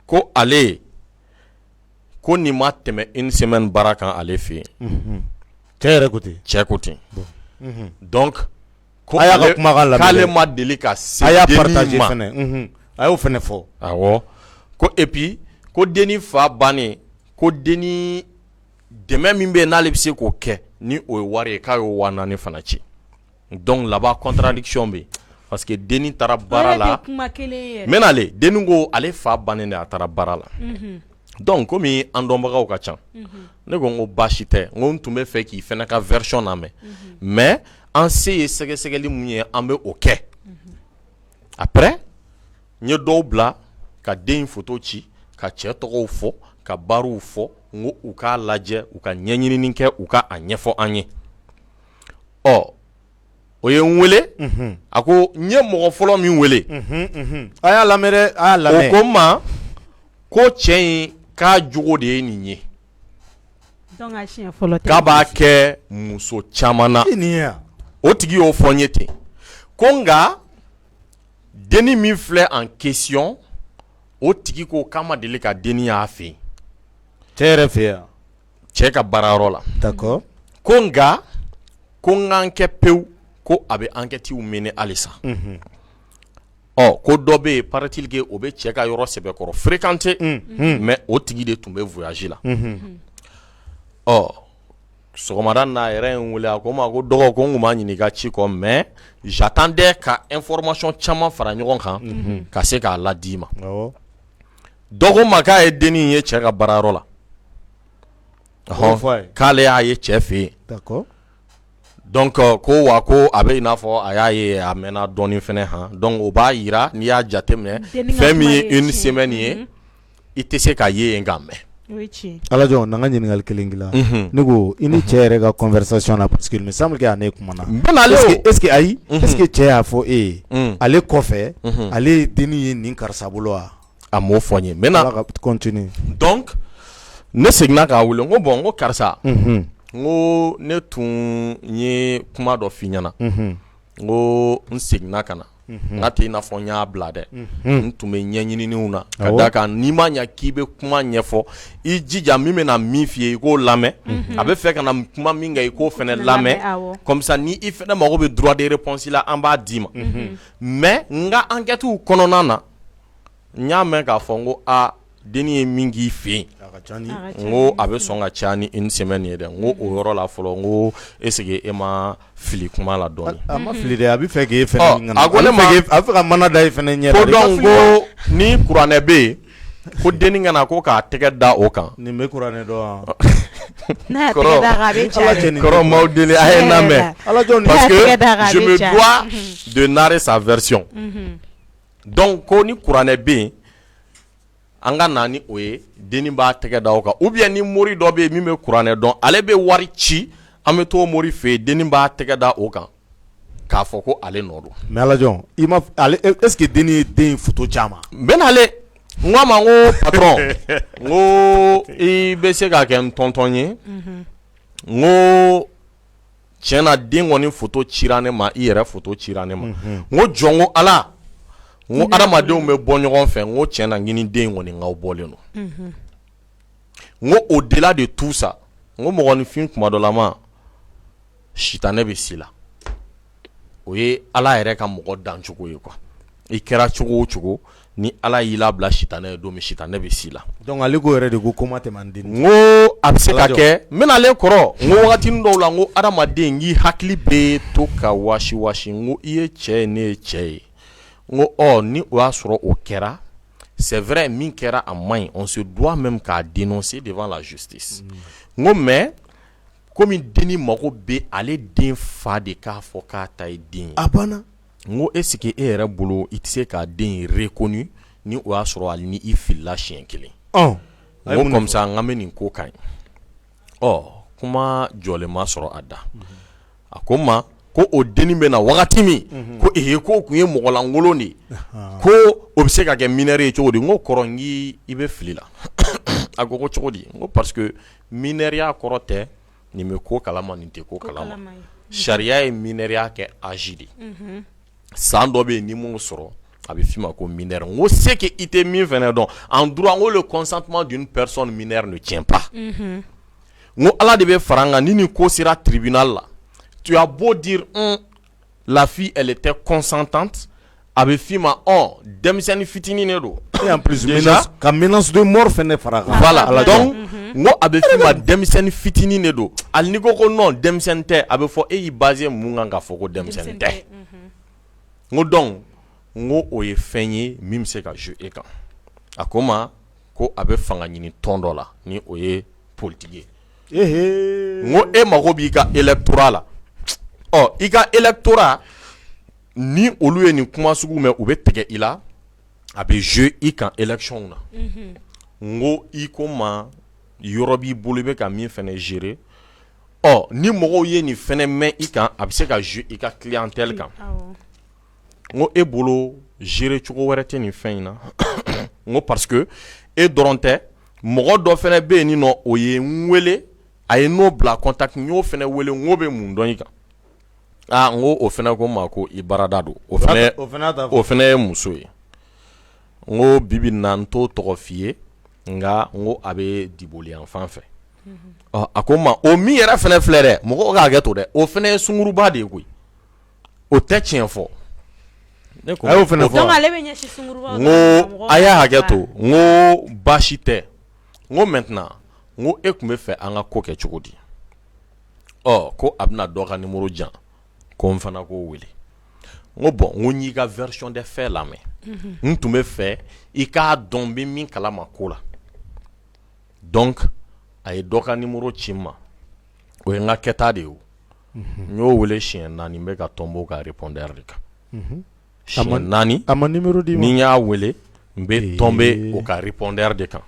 ko ale ko nin ma tɛmɛ une semaine baara kan ale fɛ yen. Cɛ yɛrɛ ko ten? Cɛ ko ten. Donc ko a y'a ka kumakan lamɛn, k'ale ma deli ka se a y'a partager fana, a y'o fana fɔ. Awɔ, ko et puis ko dennin fa bannen, ko dennin dɛmɛ min bɛ yen n'ale bɛ se k'o kɛ ni o ye wari ye, k'a y'o 4000 fana ci. Donc là-bas contradiction bɛ yen, parce que dennin taara baara la, n bɛ n'ale, dennin ko ale fa bannen de, a taara baara la. Donc komi an dɔnbagaw ka ca, ne ko n ko baasi tɛ, n ko n tun bɛ fɛ k'i fana ka version lamɛn, mais an se ye sɛgɛsɛgɛli mun ye, an bɛ o kɛ. Après n ye dɔw bila ka den photo ci, ka cɛ tɔgɔw fɔ, ka baaraw fɔ, n ko u k'a lajɛ, u ka ɲɛɲinini kɛ, u ka a ɲɛfɔ an ye. Ɔ, o ye n wele, a ko n ye mɔgɔ fɔlɔ min wele, a y'a lamɛn dɛ, a y'a lamɛn. O ko n ma ko cɛ in k'a jogo de ye nin ye, k'a b'a kɛ muso caman na. O tigi y'o fɔ n ye ten, ko nka dennin min filɛ en question, o tigi ko k'a ma deli ka dennin y'a fɛ yen. Cɛ yɛrɛ fɛ yan? Cɛ ka baarayɔrɔ la. D'accord. Ko nka ko n k'an kɛ pewu, ko a bɛ enquête mener halisa. Ɔ, ko dɔ bɛ yen, paraît-il que o bɛ cɛ ka yɔrɔ sɛbɛkɔrɔ fréquenter, mais o tigi de tun bɛ voyage la. Ɔ, sɔgɔmada n'a yɛrɛ ye n wele, a ko n ma ko dɔgɔ, ko n tun b'a ɲini i ka ci kɔ, mais j'attendais ka information caman fara ɲɔgɔn kan ka se k'a ladi i ma. Dɔ ko n ma k'a ye dennin ye cɛ ka baarayɔrɔ la, k'ale y'a ye cɛ fɛ yen. Donc ko wa ko a bɛ i n'a fɔ a y'a ye a mɛnna dɔɔnin fana han. Donc o b'a jira, n'i y'a jateminɛ, fɛn min ye une semaine ye, i tɛ se ka ye yen k'a mɛn. Alajɔn, na n ka ɲininkali kelen k'i la. Ne ko i ni cɛ yɛrɛ ka conversation na, parce que il me semble que a ne kumana. N bɛna ale o. Est ce que ayi, est ce que cɛ y'a fɔ e ye ale kɔfɛ ale ye dennin ye nin karisa bolo wa? A m'o fɔ n ye. N bɛna continuer. Donc ne seginna k'a wele, n ko bon, n ko karisa, n ko ne tun ye kuma dɔ f'i ɲɛna, n ko n seginna ka na, n ka tɛ i n'a fɔ n y'a bila dɛ, n tun bɛ ɲɛɲininiw na ka d'a kan n'i ma ɲɛ k'i bɛ kuma ɲɛfɔ, i jija min bɛna min f'i ye i k'o lamɛn, a bɛ fɛ ka na kuma min kɛ i k'o fana lamɛn, comme ça ni i fana mago bɛ droit de réponse la, an b'a d'i ma. Mais n ka enquête kɔnɔna na, n y'a mɛn k'a fɔ n ko aa, dennin ye min k'i fɛ yen, n ko a bɛ sɔn ka ca ni une semaine ye dɛ. N ko o yɔrɔ la fɔlɔ, n ko est ce que e ma fili kuma la dɔɔnin? A ma fili dɛ, a bɛ fɛ k'e fana a ko ne ma, a bɛ fɛ ka mana da e fana ɲɛ. Ko donc ko ni kuranɛ bɛ yen, ko dennin ka na ko k'a tɛgɛ da o kan. Nin bɛ kuranɛ dɔn wa? Kɔrɔ m'aw deli, a ye n lamɛn, parce que je me dois de narrer sa version. Donc ko ni kuranɛ bɛ yen, an ka na ni o ye, dennin b'a tɛgɛ da o kan, ou bien ni mori dɔ bɛ yen min bɛ kuranɛ dɔn, ale bɛ wari ci, an bɛ t'o mori fɛ yen, dennin b'a tɛgɛ da o kan k'a fɔ ko ale nɔ don. Mais Alajɔn, i ma ale, est ce que dennin ye den photo ci a ma? N bɛ n'ale, n ko a ma, n ko patron, n ko i bɛ se ka kɛ n tonton ye, n ko tiɲɛ na den kɔni photo cira ne ma, i yɛrɛ photo cira ne ma. N ko jɔn ko Ala, n ko adamadenw bɛ bɔ ɲɔgɔn fɛ, n ko tiɲɛ na n ni den kɔni k'aw bɔlen don. N ko au delà de tout ça, n ko mɔgɔninfin kuma dɔ la ma sitanɛ bɛ s'i la, o ye Ala yɛrɛ ka mɔgɔ dancogo ye quoi. I kɛra cogo o cogo, ni Ala y'i labila sitanɛ ye don min, sitanɛ bɛ s'i la. Donc ale ko yɛrɛ de ko ko ma tɛmɛ an den. N ko a bɛ se ka kɛ, n bɛna ale kɔrɔ, n ko wagati dɔw la, n ko adamaden k'i hakili bɛ to ka wasi wasi, n ko i ye cɛ ye, ne ye cɛ ye, n ko ɔ ni o y'a sɔrɔ o kɛra, c'est vrai, min kɛra a man ɲi, on se doit même k'a dénoncer devant la justice. N ko mais komi dennin mago bɛ ale den fa de k'a fɔ k'a ta ye den ye. A banna. N ko est ce que e yɛrɛ bolo i tɛ se k'a den reconnu ni o y'a sɔrɔ hali ni i filila siɲɛ kelen? N ko comme ça n k'an bɛ nin ko kan ye. Ɔ, kuma jɔlen ma sɔrɔ a da. A ko n ma ko o dennin bɛ na wagati min, ko ee, k'o tun ye mɔgɔlankolon de ye, ko o bɛ se ka kɛ mineur ye cogo di? N ko kɔrɔ, n k'i i bɛ fili la. A ko ko cogo di? N ko parce que mineurya kɔrɔ tɛ nin bɛ ko kalama, nin tɛ ko kalama. Sariya ye mineurya kɛ âge de ye. San dɔ bɛ yen, ni m'o sɔrɔ, a bɛ f'i ma ko mineur. N ko c'est que i tɛ min fana dɔn en droit, n ko le consentement d'une personne mineure ne tient pas. N ko Ala de bɛ fara an kan ni nin ko sera tribunal la, tu as beau dire la fille, elle était consentante, a bɛ f'i ma ɔ, denmisɛnnin fitinin de don. Et en plus déjà ka menace de mort fɛnɛ fara a kan. Voilà, donc n ko a bɛ f'i ma denmisɛnnin fitinin de don. Hali n'i ko ko non, denmisɛnnin tɛ, a bɛ fɔ e y'i basé mun kan k'a fɔ ko denmisɛnnin tɛ? N ko donc, n ko o ye fɛn ye min bɛ se ka jouer e kan. A ko n ma ko a bɛ fanga ɲini tɔn dɔ la, ni o ye politique ye. N ko e mago b'i ka électorat la. Ɔ, i ka électorat ni olu ye nin kuma sugu mɛn, u bɛ tigɛ i la, a bɛ jouer i kan élection na. N ko i ko n ma yɔrɔ b'i bolo, i bɛ ka min fɛnɛ gérer. Ɔ, ni mɔgɔw ye nin fɛnɛ mɛn i kan, a bɛ se ka jouer i ka clientèle kan. N ko e bolo, gérer cogo wɛrɛ tɛ nin fɛn in na? N ko parce que e dɔrɔn tɛ, mɔgɔ dɔ fɛnɛ bɛ yen nɔ, o ye n wele, a ye n'o bila contact, n y'o fɛnɛ wele, n ko bɛ mun dɔn i kan? Aa, n ko o fɛnɛ ko n ma ko i barada don. O fɛnɛ ye muso ye. N ko bibi in na, n t'o tɔgɔ f'i ye, nka n ko a bɛ Diboli yan fan fɛ. Ɔ, a ko n ma o min yɛrɛ fɛnɛ filɛ dɛ, mɔgɔw ka hakɛ to dɛ, o fɛnɛ ye sunkuruba de ye koyi, o tɛ tiɲɛ fɔ. Ne ko a y'o fɛnɛ fɔ. Donc ale bɛ ɲɛsin sunkurubaw. N ko a y'a hakɛ to, n ko baasi tɛ. N ko maintenant, n ko e tun bɛ fɛ an ka ko kɛ cogo di? Ɔ, ko a bɛna dɔ ka numéro jan, ko n fana k'o wele. N ko bon, n ko n y'i ka version des faits lamɛn, n tun bɛ fɛ i k'a dɔn n bɛ min kalama ko la. Donc a ye dɔ ka numéro ci n ma, o ye n ka kɛta de ye. O n y'o wele siɲɛ 4, n bɛ ka tomber o ka répondeur de kan. Siɲɛ 4 A ma numéro d'i ma? Ni n y'a wele, n bɛ tomber o ka répondeur de kan.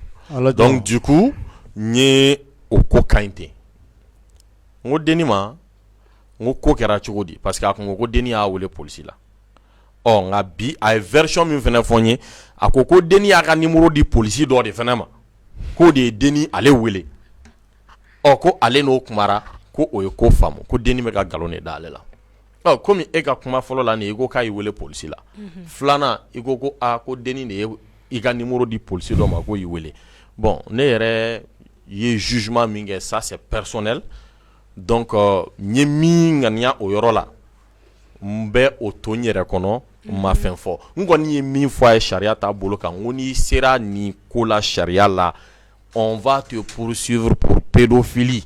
Donc du coup n ye o ko ka ɲi ten. N ko denni ma, n ko ko kɛra cogo di? Parce que a kun ko ko denni y'a wele polisi la. Ɔ, nka bi a ye version min fana fɔ n ye, a ko ko denni y'a ka numéro di polisi dɔ de fana ma, k'o de ye denni ale wele. Ɔ, ko ale n'o kumara, ko o ye ko faamu, ko denni bɛ ka nkalon de da ale la. Ɔ, komi e ka kuma fɔlɔ la nin, i ko k'a y'i wele polisi la, filanan i ko ko aa, ko denni de ye i ka numéro di polisi dɔ ma k'o y'i wele. Bon, ne yɛrɛ ye jugement min kɛ, ça c'est personnel. Donc n ye min ŋaniya o yɔrɔ la, n bɛ o to n yɛrɛ kɔnɔ, n ma fɛn fɔ. N kɔni ye min fɔ a ye sariya t'a bolo kan, n ko n'i sera nin ko la sariya la, on va te poursuivre pour pédophilie.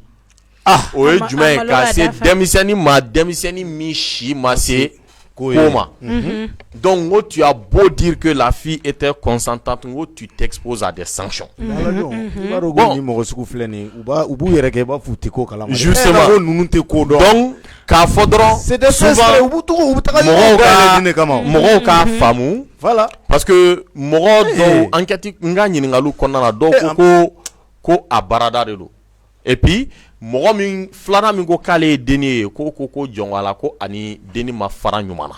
Ah, o ye jumɛn ye? Ka se denmisɛnnin ma, denmisɛnnin min si ma se ko ma. Donc n ko tu as beau dire que la fille était consentante, n ko tu t'exposes à des sanctions. I b'a dɔn ko ni mɔgɔ sugu filɛ nin ye, u b'u yɛrɛ kɛ i b'a fɔ u tɛ ko kalama. Justement, ko ninnu tɛ ko dɔn. Donc k'a fɔ dɔrɔn, c'est des souvent u b'u tugu, u bɛ taga mɔgɔw ka de kama. Mɔgɔw k'a faamu. Voilà. Parce que mɔgɔ dɔw, enquête, n ka ɲininkaliw kɔnɔna na, dɔw ko ko a barada de don. Et puis mɔgɔ min filanan min ko k'ale ye denni ye, ko jɔn la, ko ani denni ma fara ɲuman na.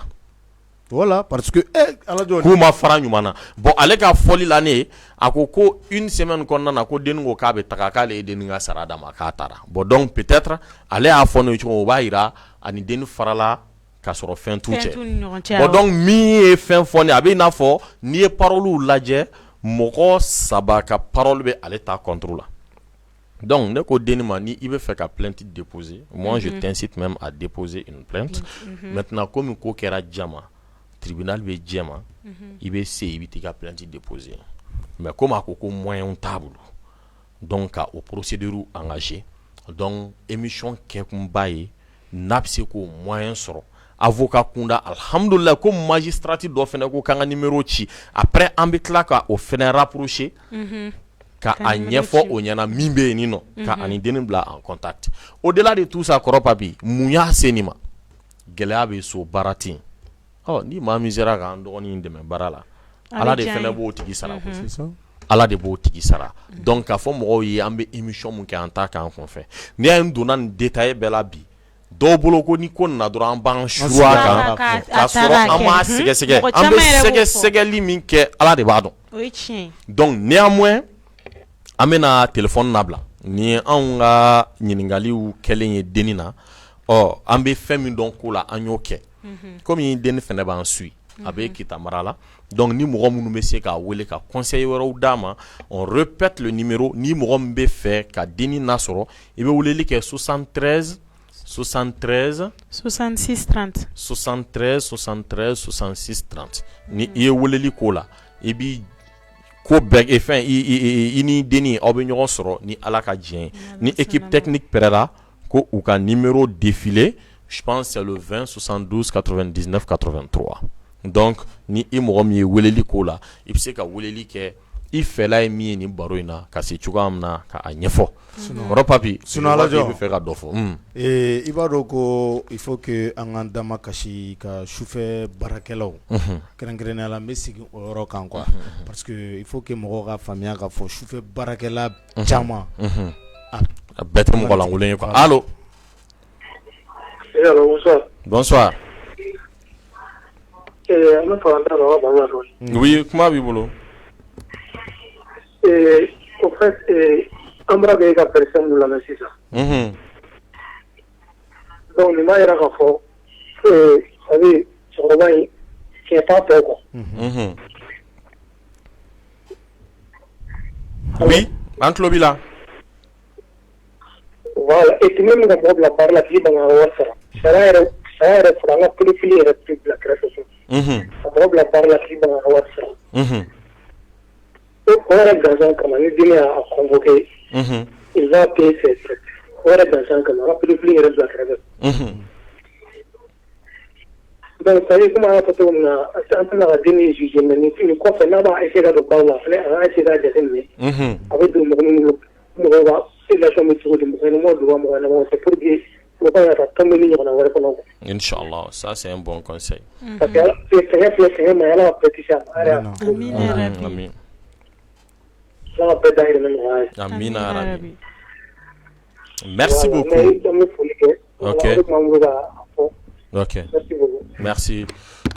Voilà, parce que ala jɔ k'u ma fara ɲuman na. Bon, ale ka fɔli la ne ye, a ko ko une semaine kɔnɔna na, ko denni ko k'a bɛ taga, k'ale ye denni ka sara d'a ma, k'a taara. Bon, donc peut-être ale y'a fɔ n'o ye cogo min, o b'a yira ani denni farala k'a sɔrɔ fɛn t'u cɛ. Bon, donc min ye fɛn fɔ ne, a bɛ i n'a fɔ n'i ye paroles lajɛ, mɔgɔ 3 ka parole bɛ ale ta contre la. Donc ne ko denni ma, ni i bɛ fɛ ka plainte déposer, moi je t'incite même à déposer une plainte. Maintenant, komi ko kɛra jama, tribunal bɛ jɛma, i bɛ se, i bɛ t'i ka plainte déposer. Mais komi a ko ko moyen t'a bolo, donc ka o procédure engagé. Donc émission kɛkunba ye n'a bɛ se k'o moyen sɔrɔ avocat kunda. Alhamdulillah, ko magistrat dɔ fana ko k'an ka numéro ci. Après an bɛ tila ka o fana rapprocher, ka a ɲɛfɔ o ɲɛna min bɛ yen nɔ, ka ani denni bila en contact. Au-delà de tout ça, kɔrɔ Papi, mun y'a se nin ma? Gɛlɛya bɛ so, baara tɛ yen. Ɔ, ni maa min sera k'an dɔgɔnin dɛmɛ baara la, Ala de fana b'o tigi sara koyi. Ala de b'o tigi sara. Donc k'a fɔ mɔgɔw ye an bɛ émission mun kɛ, an t'a k'an kunfɛ. N'i y'a ye n donna nin détail bɛɛ la bi, dɔw bolo ko ni ko nana dɔrɔn an b'an su a kan k'a sɔrɔ an m'a sɛgɛsɛgɛ. An bɛ sɛgɛsɛgɛli min kɛ, Ala de b'a dɔn. Donc néanmoins, an bɛna téléphone labila nin ye anw ka ɲininkaliw kɛlen ye denni na. Ɔ, an bɛ fɛn min dɔn ko la, an y'o kɛ. Komi denni fana b'an suit, a bɛ Kita mara la. Donc ni mɔgɔ minnu bɛ se k'a wele ka conseil wɛrɛw d'a ma, on répète le numéro. Ni mɔgɔ min bɛ fɛ ka denni nasɔrɔ, i bɛ weleli kɛ 73 73 66 30. 73 73 66 30. Ni i ye weleli k'o la, i b'i ko bɛɛ fɛn i ni denni aw bɛ ɲɔgɔn sɔrɔ ni Ala ka diɲɛ ye. Ni équipe technique prêt ko u ka numéro défilé, je pense c'est le 20 72 99 83. Donc ni i mɔgɔ min ye weleli k'o la, i bɛ se ka weleli kɛ, i fɛla ye min ye nin baro in na, ka se cogoya min na ka a ɲɛfɔ. Kɔrɔ Papi, sinon Alajɔ, i bɛ fɛ ka dɔ fɔ. I b'a dɔn ko il faut que an k'an dama kasi ka sufɛ baarakɛlaw, kɛrɛnkɛrɛnnenya la n bɛ segin o yɔrɔ kan quoi, parce que il faut que mɔgɔw ka faamuya k'a fɔ sufɛ baarakɛla caman a bɛɛ tɛ mɔgɔ lankolon ye quoi. Allo? Allo, bonsoir. Bonsoir. An bɛ fɛ an da don aw ka baro la dɔɔnin. Oui, kuma b'i bolo. Au fait, an bɔra k'e ka version min lamɛn sisan. Donc nin b'a jira k'a fɔ c'est à dire cɛkɔrɔba in tiɲɛ t'a tɔ quoi. Oui, an tulo b'i la. Voilà, et puis min ka mɔgɔ bila baara la k'i ban ka wari sara. Sariya yɛrɛ fɔra an ka pédophilie yɛrɛ tɛ bila kɛrɛfɛ so. Ka mɔgɔ bila baara la k'i ban ka wari sara. O yɛrɛ gansan kama, ni den y'a convoqué, il va payer ses frais. O yɛrɛ gansan kama, an ka pédophilie yɛrɛ bila kɛrɛfɛ. Donc c'est à dire, komi an y'a fɔ cogo min na, an tɛna ka den min juger, mais nin kɔfɛ n'a b'a essayer ka don baw la, a fana a ka essayer k'a jateminɛ. A bɛ don mɔgɔ minnu mɔgɔw ka relation bɛ cogo di, mɔgɔ ɲɛnamaw don wa, mɔgɔ ɲɛnamaw tɛ, pour que mɔgɔ kana taa tomber ni ɲɔgɔnna wɛrɛ kɔnɔ quoi. Inch'Allah, ça c'est un bon conseil. Parce que sɛgɛn filɛ, sɛgɛn ma ɲi, Ala ka bɛɛ kisi a ma. Amina rabi. Amin. Ala ka bɛɛ dahirimɛ nɔgɔya ye. Amina rabi. Merci Voilà, beaucoup. mais an bɛ foli kɛ. Ok. Voilà, o de tun b'an bolo k'a fɔ. Ok. Merci beaucoup. Merci.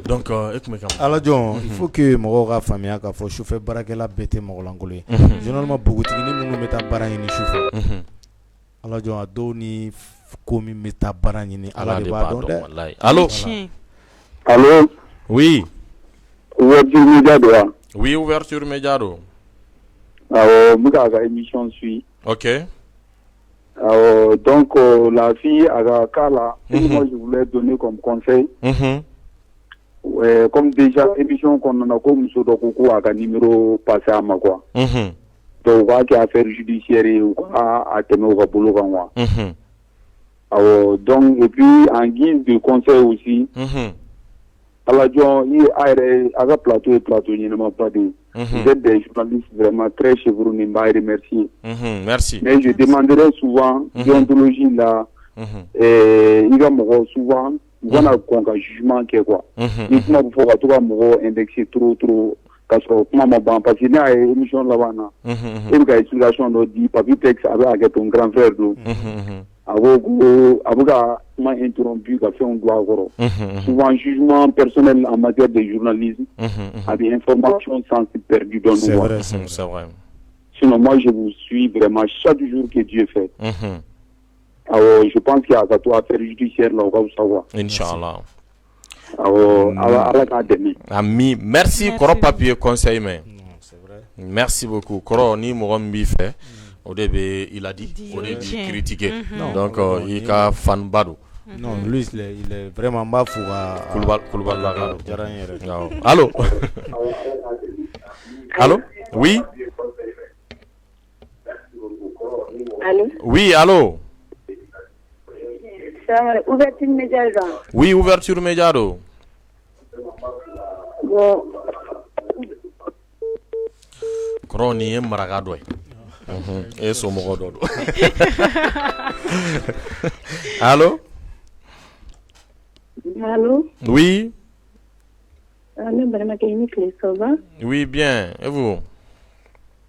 Donc e tun bɛ ka Alajɔ, il faut que mɔgɔw ka faamuya k'a fɔ sufɛ baarakɛla bɛɛ tɛ mɔgɔlankolon ye. Généralement npogotiginin minnu bɛ taa baara ɲini sufɛ, Alajɔ, a dɔw ni ko min bɛ taa baara ɲini, Ala de b'a dɔn dɛ. Wallahi. Allo? Tiɲɛ. Allo? Oui. Ouverture Média don wa? Oui, Ouverture Média don. Awɔ, n bɛ k'a ka émission suit. Ok. Awɔ, donc la fille a ka cas là, ce que moi je voulais donner comme conseil, comme déjà émission kɔnɔna na ko muso dɔ ko ko a ka numéro passé a ma quoi. Donc u k'a kɛ affaire judiciaire ye, u ka a tɛmɛ u ka bolo kan quoi. Awɔ, donc et puis en guise de conseil aussi, Alajɔ, i a yɛrɛ a ka plateau ye plateau ɲɛnamaba de ye. Vous êtes des journalistes vraiment très chevronnés, n b'a remercier. Merci. Mais je demanderais souvent déontologie la, i ka mɔgɔw souvent u kana kɔn ka jugement kɛ quoi. Ni kuma bɛ fɔ, ka to ka mɔgɔw indexer trop trop ka sɔrɔ kuma ma ban, parce que ne y'a ye émission laban na, e bɛ ka explication dɔ di Papi Tex, a bɛ hakɛ to, n grand frère don. A ko ko a bɛ ka kuma interrompu ka fɛnw don a kɔrɔ. Souvent jugement personnel en matière de journalisme, a bɛ information sens perdu dɔɔnin C'est quoi. vrai, c'est vrai. C'est vrai. Sinon moi je vous suis vraiment chaque jour que Dieu fait. Awɔ, je pense que a ka to affaire judiciaire la, o ka fisa quoi. Inch'Allah. Awɔ, Ala Ala k'a dɛmɛ. Ami, merci. Merci. Kɔrɔ Papi ye conseil mɛn. Non, c'est vrai. Merci beaucoup. Kɔrɔ, ni mɔgɔ min b'i fɛ, o de bɛ i ladi, o de b'i Tiɲɛ. critiquer. Non, Donc non, i ka fan ba don. Non, lui il est vraiment, n b'a fo ka Kulubali Kulubalilaka don. Diyara n yɛrɛ. Awɔ. Allo? Allo? Oui. Allô? Oui, allo? Salam alaikum. Ouverture Média don. Oui, Ouverture Média don. Bon, Kɔrɔ, nin ye maraka dɔ ye. E somɔgɔ dɔ don. Allo? Allô? Oui. Ne balimakɛ, i ni tile, ça va? Oui, bien. Et vous?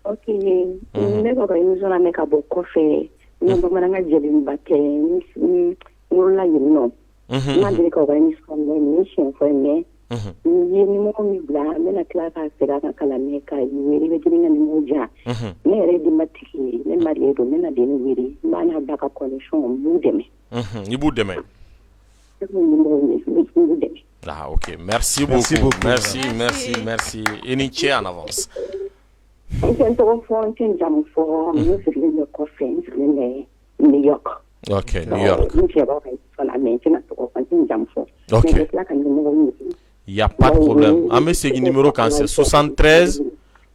Ok, ne b'a ka émission lamɛn ka bɔ kɔfɛ. N ka bamanankan jɛlenba tɛ, n wolola yen nɔ. N ma deli k'aw ka émission mɛn, nin ye siɲɛ fɔlɔ ye, mais n ye numéro min bila, n bɛna tila ka segin a kan ka lamɛn ka wele, i bɛ denni ka numéro di yan. Ne yɛrɛ ye denbatigi ye, ne marié don, n bɛna denni wele, n b'a n'a ba ka condition, n b'u dɛmɛ. I b'u dɛmɛ. Ne b'u numéro ɲini, n b'u dɛmɛ. Ah ok, merci beaucoup. Merci, merci, merci. I ni ce en avance. N tɛ n tɔgɔ fɔ, n tɛ n jamu fɔ, n sigilen bɛ kɔfɛ, n sigilen bɛ New York. Ok, New York. N cɛ b'a ka émission lamɛn, n tɛna tɔgɔ fɔ, n tɛ n jamu fɔ. Ok. Mais n bɛ tila ka numéro ɲini. Il y a pas de problème. An bɛ segin numéro kan, c'est 73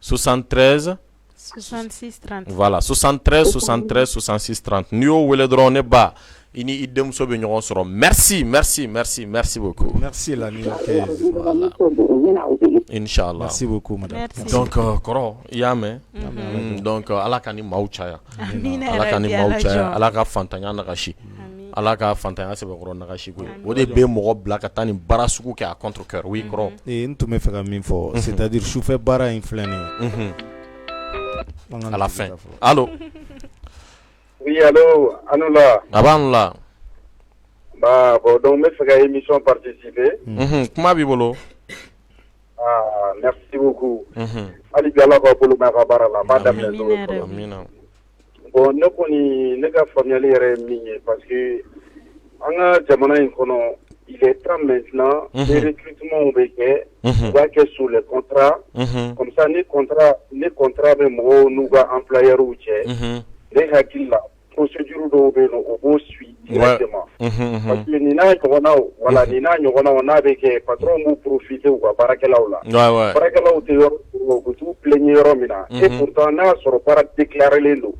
73 66 30. Voilà, 73 73 66 30. N'i y'o wele dɔrɔn, ne ba, i ni i denmuso bɛ ɲɔgɔn sɔrɔ. Merci, merci, merci, merci beaucoup. Merci la New-Yorkaise. Voilà. Inch'Allah. Merci beaucoup, madame. Merci. Donc kɔrɔ, i y'a mɛn. Donc Ala ka ni maaw caya. Amina. Ala ka ni yarabi, maaw Ala caya. jɔ. Ala ka fantanya nagasi. Amin. Ala ka fantanya sɛbɛkɔrɔ nagasi koyi. O de bɛ mɔgɔ bila ka taa nin baara sugu kɛ à contre cœur. Oui, kɔrɔ. N tun bɛ fɛ ka min fɔ, c'est à dire sufɛ baara in filɛ nin ye. À la fin. Allô. Oui, allô, Anoula. A b'an la. Bah, bon, donc, n bɛ fɛ ka émission participer. Kuma b'i bolo. Ah, merci beaucoup. Hali bi Ala k'aw bolo mɛn a ka baara la. N b'a daminɛ Amina n'o ye fɔlɔ. yarabi. Amina. Bon, ne kɔni, ne ka faamuyali yɛrɛ ye min ye, parce que an ka jamana in kɔnɔ, il est temps maintenant, les recrutements bɛ kɛ, u b'a kɛ sous les contrats. Comme ça, ni contrat bɛ mɔgɔw n'u ka employeurs cɛ, ne hakili la, procédure dɔw bɛ yen nɔ, o b'o suit directement. Parce que nin n'a ɲɔgɔnnaw, voilà, nin n'a ɲɔgɔnnaw n'a bɛ kɛ, patron b'u profiter u ka baarakɛlaw la. Baarakɛlaw tɛ yɔrɔ u bɛ t'u plaigner yɔrɔ min na. Et pourtant, n'a y'a sɔrɔ baara déclaré don,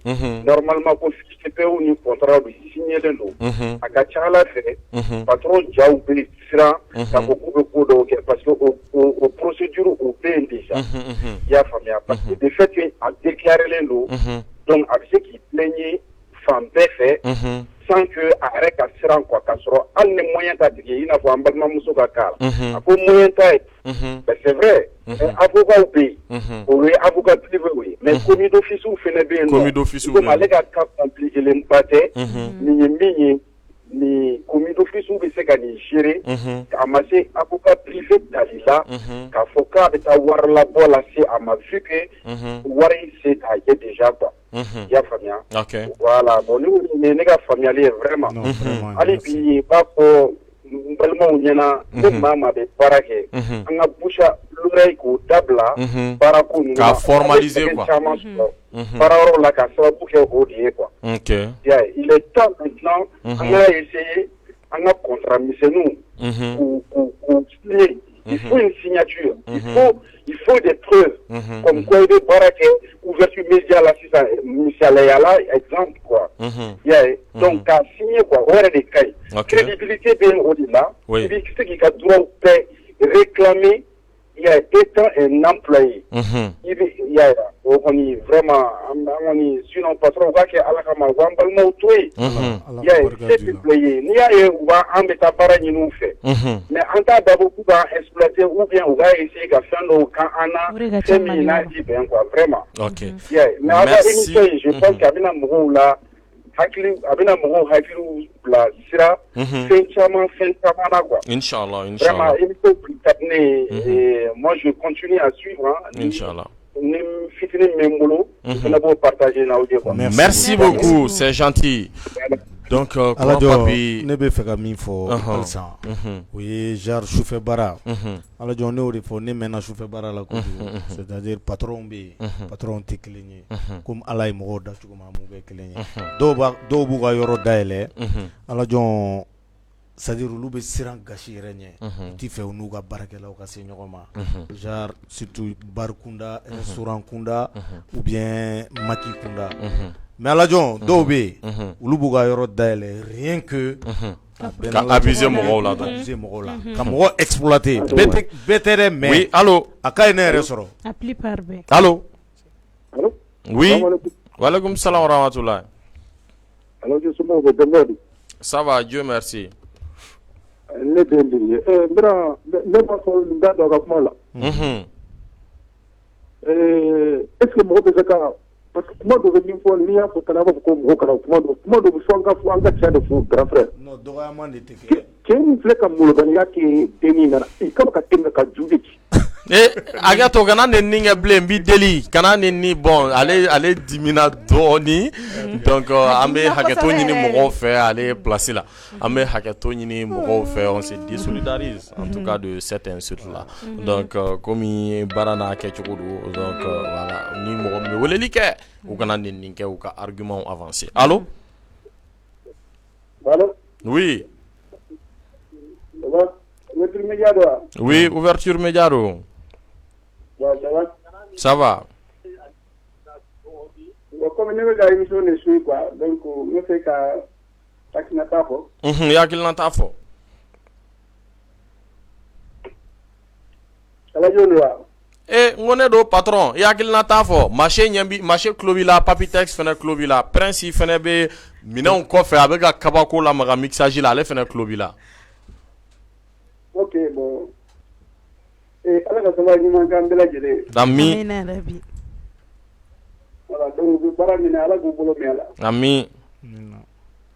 normalement ko fiche de paie ni contrat bɛ signé don, a ka ca Ala fɛ, patron jaw bɛ siran k'a fɔ k'u bɛ ko dɔw kɛ, parce que o procédure o bɛ yen déjà. I y'a faamuya, parce que de fait que a déclaré don, donc a bɛ se k'i plaigner fan bɛɛ fɛ sans que a yɛrɛ ka siran quoi, k'a sɔrɔ hali ni moyen t'a tigi ye, i n'a fɔ an balimamuso ka cas la. A ko moyen t'a ye. Mais c'est vrai, mais avocat bɛ yen, o ye avocat privé ye, mais commis d'office fana bɛ yen nɔ. Commis d'office Komi bɛ yen. Ale ka cas compliqué ba tɛ, nin ye min ye, nin commis d'office bɛ se ka nin gérer. A ma se avocat privé tali la k'a fɔ k'a bɛ taa warilabɔ lase a ma, vu que wari se t'a ye déjà quoi. I y'a faamuya? Ok. Voilà, bon, ne nin ye ne ka faamuyali ye vraiment. Non, vraiment, Hali merci. bi n b'a fɔ n balimaw ɲɛna, ne maa maa bɛ baara kɛ, an ka bouche à l'oreille k'o dabila baarako ninnu K'a na. formaliser, An bɛ sɛgɛn quoi. caman sɔrɔ baarayɔrɔ la ka sababu kɛ o de ye quoi. Ok. I y'a ye, il est temps maintenant an k'a essayer an ka contrat misɛnninw k'u signer. Il faut une signature, il faut des preuves comme quoi i bɛ baara kɛ ouverture média la sisan, misaliya la, exemple quoi. I y'a ye, donc k'a signer quoi, o yɛrɛ de ka ɲi. Crédibilité bɛ yen o de la. I bɛ se k'i ka droit bɛɛ réclamer, i y'a ye, étant un employé. I bɛ, i y'a ye, o kɔni vraiment an kɔni, sinon patron u b'a kɛ Ala kama, u b'an balimaw to yen. Ala I y'a ka ye, barika se d'u tɛ la. bila ye, n'i y'a ye u b'a an bɛ taa baara ɲini u fɛ, mais an t'a dabɔ k'u k'an exploiter ou bien u k'a essayer ka fɛn dɔw kan an na, O de ka ca fɛn min Mali n'a kɔnɔ. ti bɛn quoi, vraiment. Ok. I y'a ye, mais aw ka Merci. émission in, je pense que a bɛna mɔgɔw la hakili, a bɛna mɔgɔw hakiliw bila sira fɛn caman, fɛn caman na quoi. Inch'Allah, Vraiment, Inch'Allah. émission kun ka di ne ye, et moi je continue à suivre hein. Inch'Allah. Ni fitinin min bɛ n bolo, n fana b'o partager n'aw ye quoi. Merci. Merci beaucoup, c'est gentil. Donc, Ala kɔrɔ jɔ, Papi. Ne bɛ fɛ ka min fɔ halisa, o ye genre sufɛ baara. Ala jɔ, ne y'o de fɔ, ne mɛnna sufɛ baara la kojugu, c'est à dire patron bɛ yen, patron tɛ kelen ye, komi Ala ye mɔgɔw da cogo min, an m'u bɛɛ kelen ye. Dɔw b'a, dɔw b'u ka yɔrɔ dayɛlɛ, Ala jɔn, c'est à dire olu bɛ siran gasi yɛrɛ ɲɛ, u ti fɛ u n'u ka baarakɛlaw ka se ɲɔgɔn ma, genre surtout bar kunda, restaurant kunda ou bien maquis kunda. Mais Ala jɔn, dɔw bɛ yen, olu b'u ka yɔrɔ dayɛlɛ rien que a bɛɛ Ka n'Ala abuser cɛ. Mɔgɔw la dɔrɔn. Abuser mɔgɔw la, ka mɔgɔ exploiter. Bɛɛ tɛ, bɛɛ tɛ dɛ, mais Oui, allô. a ka ɲi ne yɛrɛ sɔrɔ. La plupart bɛɛ. Allô. Allô. Oui. Salam alaikum. Walaikum salam wa rahmatullah. Allo, somɔgɔw bɛ denbaw di? Ça va, Dieu merci. Ne den de ye n bɛna, ne b'a fɔ n da don a ka kuma la. Est ce que mɔgɔ bɛ se ka, parce que kuma dɔ bɛ min fɔ, n'i y'a fɔ tan, a b'a fɔ ko mɔgɔ kana kuma dɔ, kuma dɔ bɛ fɔ, an ka fɔ, an ka tiɲɛ de fɔ, grand frère. Non, dɔgɔyama de tɛ kɛ. Cɛ min filɛ ka molobaliya kɛ dennin na, i ka ka tɛmɛ ka ju de ci. Ee, hakɛ to, kana nɛni kɛ bilen, n b'i deli, kana nɛni. Bon, ale dimina dɔɔni, donc an bɛ hakɛto ɲini mɔgɔw fɛ ale place la. An bɛ hakɛto ɲini mɔgɔw fɛ, on se désolidarise en tout cas de cette insulte là. Donc komi baara n'a kɛcogo don, donc voilà, ni mɔgɔ min bɛ weleli kɛ, u kana nɛni kɛ, u ka argument avancer. Allo? Allo? Oui. Ça va? Ouverture Média don wa? Oui, Ouverture Média don. Bon, ça va? Ça va. Bon, comme ne bɛ ka émission de suit quoi, donc n bɛ fɛ ka hakilinata fɔ. I hakilinata fɔ. Alajo don wa? Ee, n ko ne don patron, i hakilinata fɔ. Marché ɲɛ bi, marché tulo b'i la, Papitex fɛnɛ tulo b'i la, Prince fɛnɛ bɛ minɛnw kɔfɛ, a bɛ ka kabako lamaga mixage la, ale fɛnɛ tulo b'i la. Ok, bon. Ee, Ala ka sababu ɲuman k'an bɛɛ lajɛlen ye. Ami. Amina yarabi. Voilà, donc u bɛ baara min na, Ala k'u bolo mɛn a la. Ami.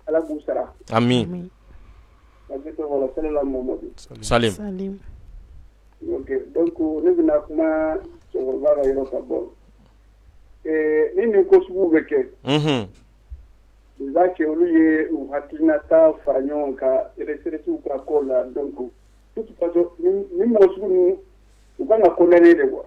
Ala k'u sara. Ami. Salim. Salim. Ok, donc ne bɛna kuma cɛkɔrɔba ka yɔrɔ kan. Bon, ee, ni nin ko sugu bɛ kɛ, déjà que olu ye u hakilinata fara ɲɔgɔn kan retraite ka ko la, donc de toute façon ni mɔgɔ sugu ninnu, u kan ka condamner de quoi.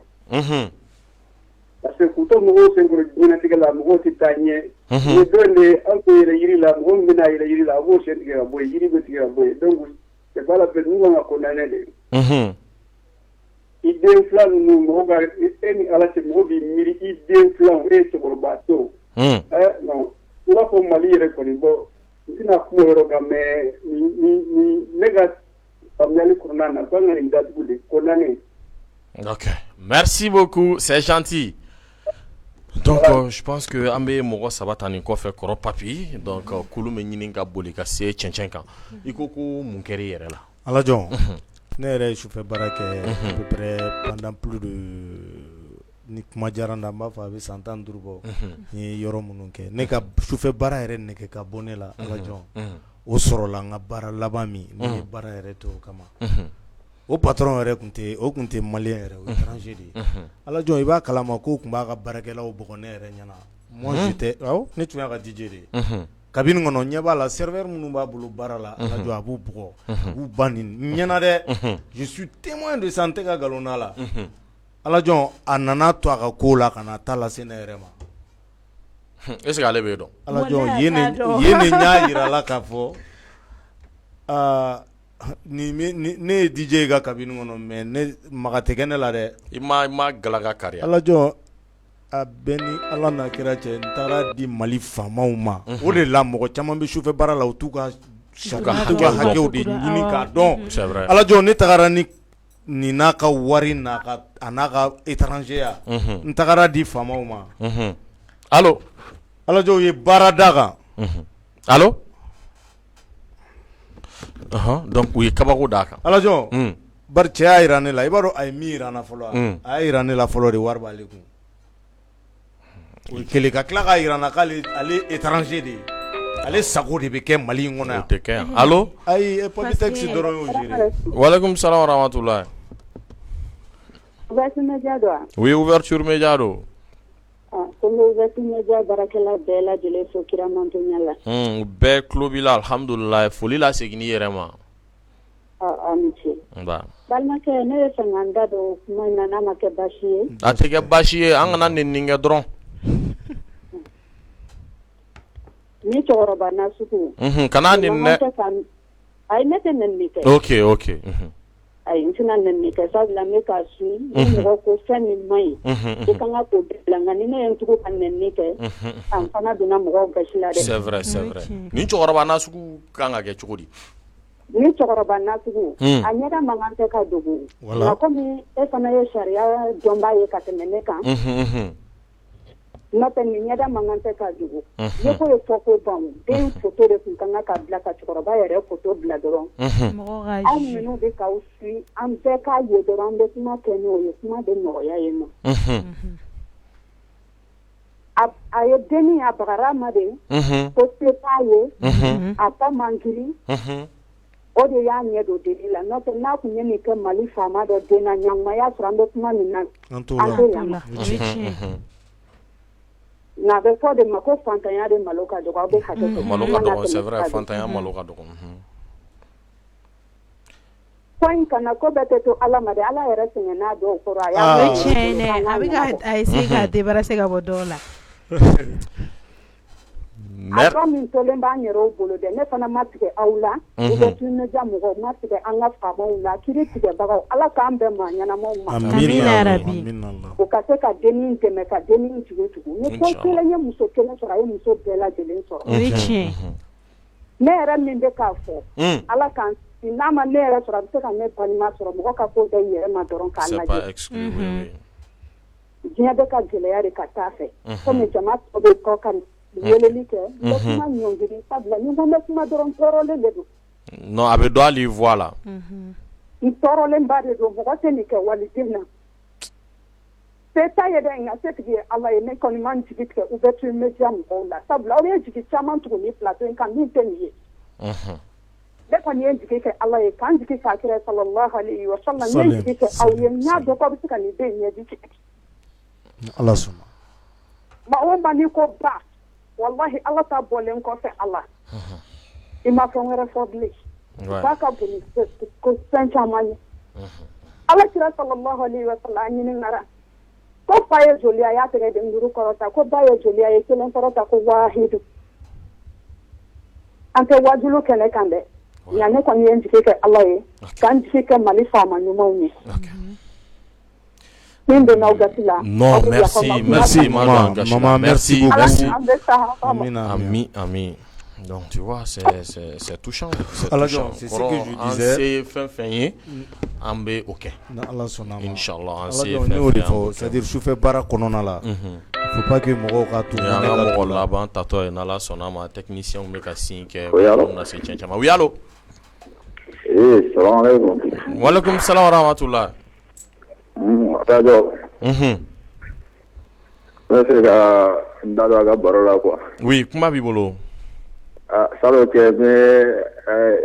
Parce que k'u to mɔgɔw senkɔrɔ diɲɛlatigɛ la, mɔgɔw tɛ taa ɲɛ. Nin don de aw tɛ yɛlɛ yiri la, mɔgɔ min bɛna yɛlɛ yiri la, a b'o sen tigɛ ka bɔ yen, yiri bɛ tigɛ ka bɔ yen. Donc c'est pas la peine, n'u kan ka condamner de. I den fila ninnu, mɔgɔ ka e ni Ala cɛ, mɔgɔ b'i miiri i den filaw, e ye cɛkɔrɔba to. Ɛ non, i b'a fɔ Mali yɛrɛ kɔni, bon, n tɛna kuma o yɔrɔ kan, mais ni ne ka faamuyali kɔnɔna na, u kan ka nin datugu de, condamner. Ok, merci beaucoup, c'est gentil. Donc je pense que an bɛ mɔgɔ saba ta nin kɔfɛ, kɔrɔ Papi. Donc kulu bɛ ɲini ka boli ka se cɛncɛn kan. I ko ko mun kɛra i yɛrɛ la? Alajɔn, ne yɛrɛ ye sufɛ baara kɛ à peu près pendant plus de, ni kuma diyara n da, n b'a fɔ a bɛ san 15 bɔ. N ye yɔrɔ minnu kɛ, ne ka sufɛ baara yɛrɛ nege ka bɔ ne la, Alajɔn, o sɔrɔla n ka baara laban min, ne ye baara yɛrɛ to o kama. O patron yɛrɛ tun tɛ, o tun tɛ malien yɛrɛ, o ye étranger de ye. Alajɔn, i b'a kalama k'o tun b'a ka baarakɛlaw bugɔ ne yɛrɛ ɲɛna. Moi j'étais, awɔ, ne tun y'a ka DJ de ye. Cabine kɔnɔ, ɲɛ b'a la, serveur minnu b'a bolo baara la, Alajɔn, a b'u bugɔ, a b'u ba nin ɲɛna dɛ. Je suis témoin de ça, n tɛ ka nkalon da la. Alajɔn, a nana to a ka ko la ka na ta lase ne yɛrɛ ma. Est ce que ale b'e dɔn? Alajɔn, yen de n y'a jira la k'a fɔ aa, ni ne ye DJ ka cabine kɔnɔ, mais ne maga tɛ kɛ ne la dɛ. I ma galaka kari. Alajɔn, a bɛɛ ni Ala n'a kira cɛ, n taara di Mali faamaw ma. O de la mɔgɔ caman bɛ sufɛ baara la, u t'u ka hakɛw de ɲini k'a dɔn. C'est vrai. Alajɔn, ne tagara ni nin n'a ka wari n'a ka a n'a ka étranger ya, n tagara di faamaw ma. Allo? Alajɔn, u ye baara d'a kan. Allo? Donc u ye kabako d'a kan. Alajɔn, bari cɛ y'a jira ne la, i b'a dɔn a ye min jira n na fɔlɔ, a y'a jira ne la fɔlɔ de wari b'ale kun. O ye kelen, ka tila k'a jira n na k'ale ale étranger de ye, ale sago de bɛ kɛ Mali in kɔnɔ yan. O tɛ kɛ yan. Allo? Ayi, Papitex dɔrɔn y'o géré. Walekum salam wa rahmatulah. Ouverture Média don wa? Oui, Ouverture Média don. Ko n bɛ Ouverture Média baarakɛla bɛɛ lajɛlen fo kira mantonya la. U bɛɛ tulo b'i la, alhamdulilayi, foli lasegin n'i yɛrɛ ma. Aw ni ce. Nba. Balimakɛ, ne bɛ fɛ ka n da don kuma in na, n'a ma kɛ baasi ye. A tɛ kɛ baasi ye, an kana nɛni kɛ dɔrɔn. Ni cɛkɔrɔba nasugu. Kana nɛni dɛ. Ayi, ne tɛ nɛni kɛ. Ok. Ayi, n tɛna nɛni kɛ, sabula n bɛ k'a su ni mɔgɔ ko fɛn min man ɲi, i kan ka k'o bila, nka ni ne ye n tugu ka nɛni kɛ, a fana donna mɔgɔw gasi la dɛ. C'est vrai, c'est vrai. Ni cɛkɔrɔba nasugu kan ka kɛ cogo di? Ni cɛkɔrɔba nasugu, a ɲɛda man kan tɛ ka dogo. Nka komi e fana ye sariya dɔnbaa ye ka tɛmɛ ne kan, N'o tɛ nin ɲɛda man kan tɛ ka dogo ne ko ye fɔ ko ban den photo de tun ka kan ka bila ka cɛkɔrɔba yɛrɛ photo bila dɔrɔn anw minnu bɛ k'aw suit an bɛɛ k'a ye dɔrɔn an bɛ kuma kɛ n'o ye kuma bɛ nɔgɔya yen nɔ a ye dennin a bagara ma de ko se t'a ye a ba man girin o de y'a ɲɛ don dennin la n'o tɛ n'a tun ye nin kɛ Mali faama dɔ den na ɲankuma y'a sɔrɔ an bɛ kuma min na an tɛ yan nka a bɛ fɔ de ma ko fantanya de malo ka dɔgɔ aw bɛ hakɛ to malo ka dɔgɔ c'est vrai fantanya malo ka dɔgɔ ko in kana ko bɛɛ tɛ to Ala ma dɛ Ala yɛrɛ sɛgɛnna dɔw kɔrɔ a y'a o ye tiɲɛ ye dɛ a bɛ ka a essayer k'a débarrasser ka bɔ dɔw la a tɔ min tolen b'an yɛrɛw bolo dɛ ne fana ma tigɛ aw la Ouverture Media mɔgɔw ma tigɛ an ka faamaw la kiri tigɛbagaw Ala k'an bɛn maa ɲɛnamaw ma amina yarabi u ka se ka dennin dɛmɛ ka dennin jigi tugu ni ko kelen ye muso kelen sɔrɔ a ye muso bɛɛ lajɛlen sɔrɔ o ye tiɲɛ ye ne yɛrɛ min bɛ k'a fɔ Ala k'an n'a ma ne yɛrɛ sɔrɔ a bɛ se ka ne balima sɔrɔ mɔgɔ ka ko bɛɛ yɛrɛ ma dɔrɔn k'a lajɛ diɲɛ bɛ ka gɛlɛya de ka taa fɛ komi jama tɔ bɛ kɔ ka weleli kɛ n bɛ kuma ɲɔngiri sabula ni n ko n bɛ kuma dɔrɔn n tɔɔrɔlen de don non a bɛ dɔn hali i voix la n tɔɔrɔlenba de don mɔgɔ tɛ nin kɛ waliden na se t'a ye dɛ nka setigi ye Ala ye ne kɔni ma n jigi tigɛ Ouverture Media mɔgɔw la sabula aw ye jigi caman tugu nin plateau in kan min tɛ nin ye ne kɔni ye n jigi kɛ Ala ye k'an jigi k'a kira sallallahu alayhi wa sallam n ye n jigi kɛ aw ye n y'a dɔn k'aw bɛ se ka nin den in ɲɛji cɛ Ala sɔnna maa o maa n'i ko ba walahi Ala ta bɔlen kɔfɛ a la i ma fɛn wɛrɛ fɔ bilen ba ka bon ni ko fɛn caman ye Ala kira sallallahu alayhi wa sallam a ɲininkara ko fa ye joli a y'a tɛgɛ den duuru kɔrɔta ko ba ye joli a ye kelen kɔrɔta ko wahidu an tɛ wajulu kɛnɛ kan dɛ nka ne kɔni ye n jigi kɛ Ala ye ka n jigi kɛ Mali faama ɲumanw ye min donna aw gasi la non merci merci maman merci beaucoup ami ami donc tu vois c'est touchant c'est touchant c'est ce que je disais an se ye fɛn fɛn ye an bɛ o kɛ ni Ala sɔnna ma inchallah an se ye fɛn fɛn ye c'est à dire sufɛ baara kɔnɔna la faut pas que mɔgɔw ka to an ka mɔgɔ laban tatɔ ye n'Ala sɔnna ma technicien bɛ ka signe kɛ ko na se cɛn caman oui allo ee salam aleykum walekum salam wa rahmatullah Alajɔ n bɛ fɛ ka n da don a ka baro la quoi oui kuma b'i bolo san'o cɛ n bɛ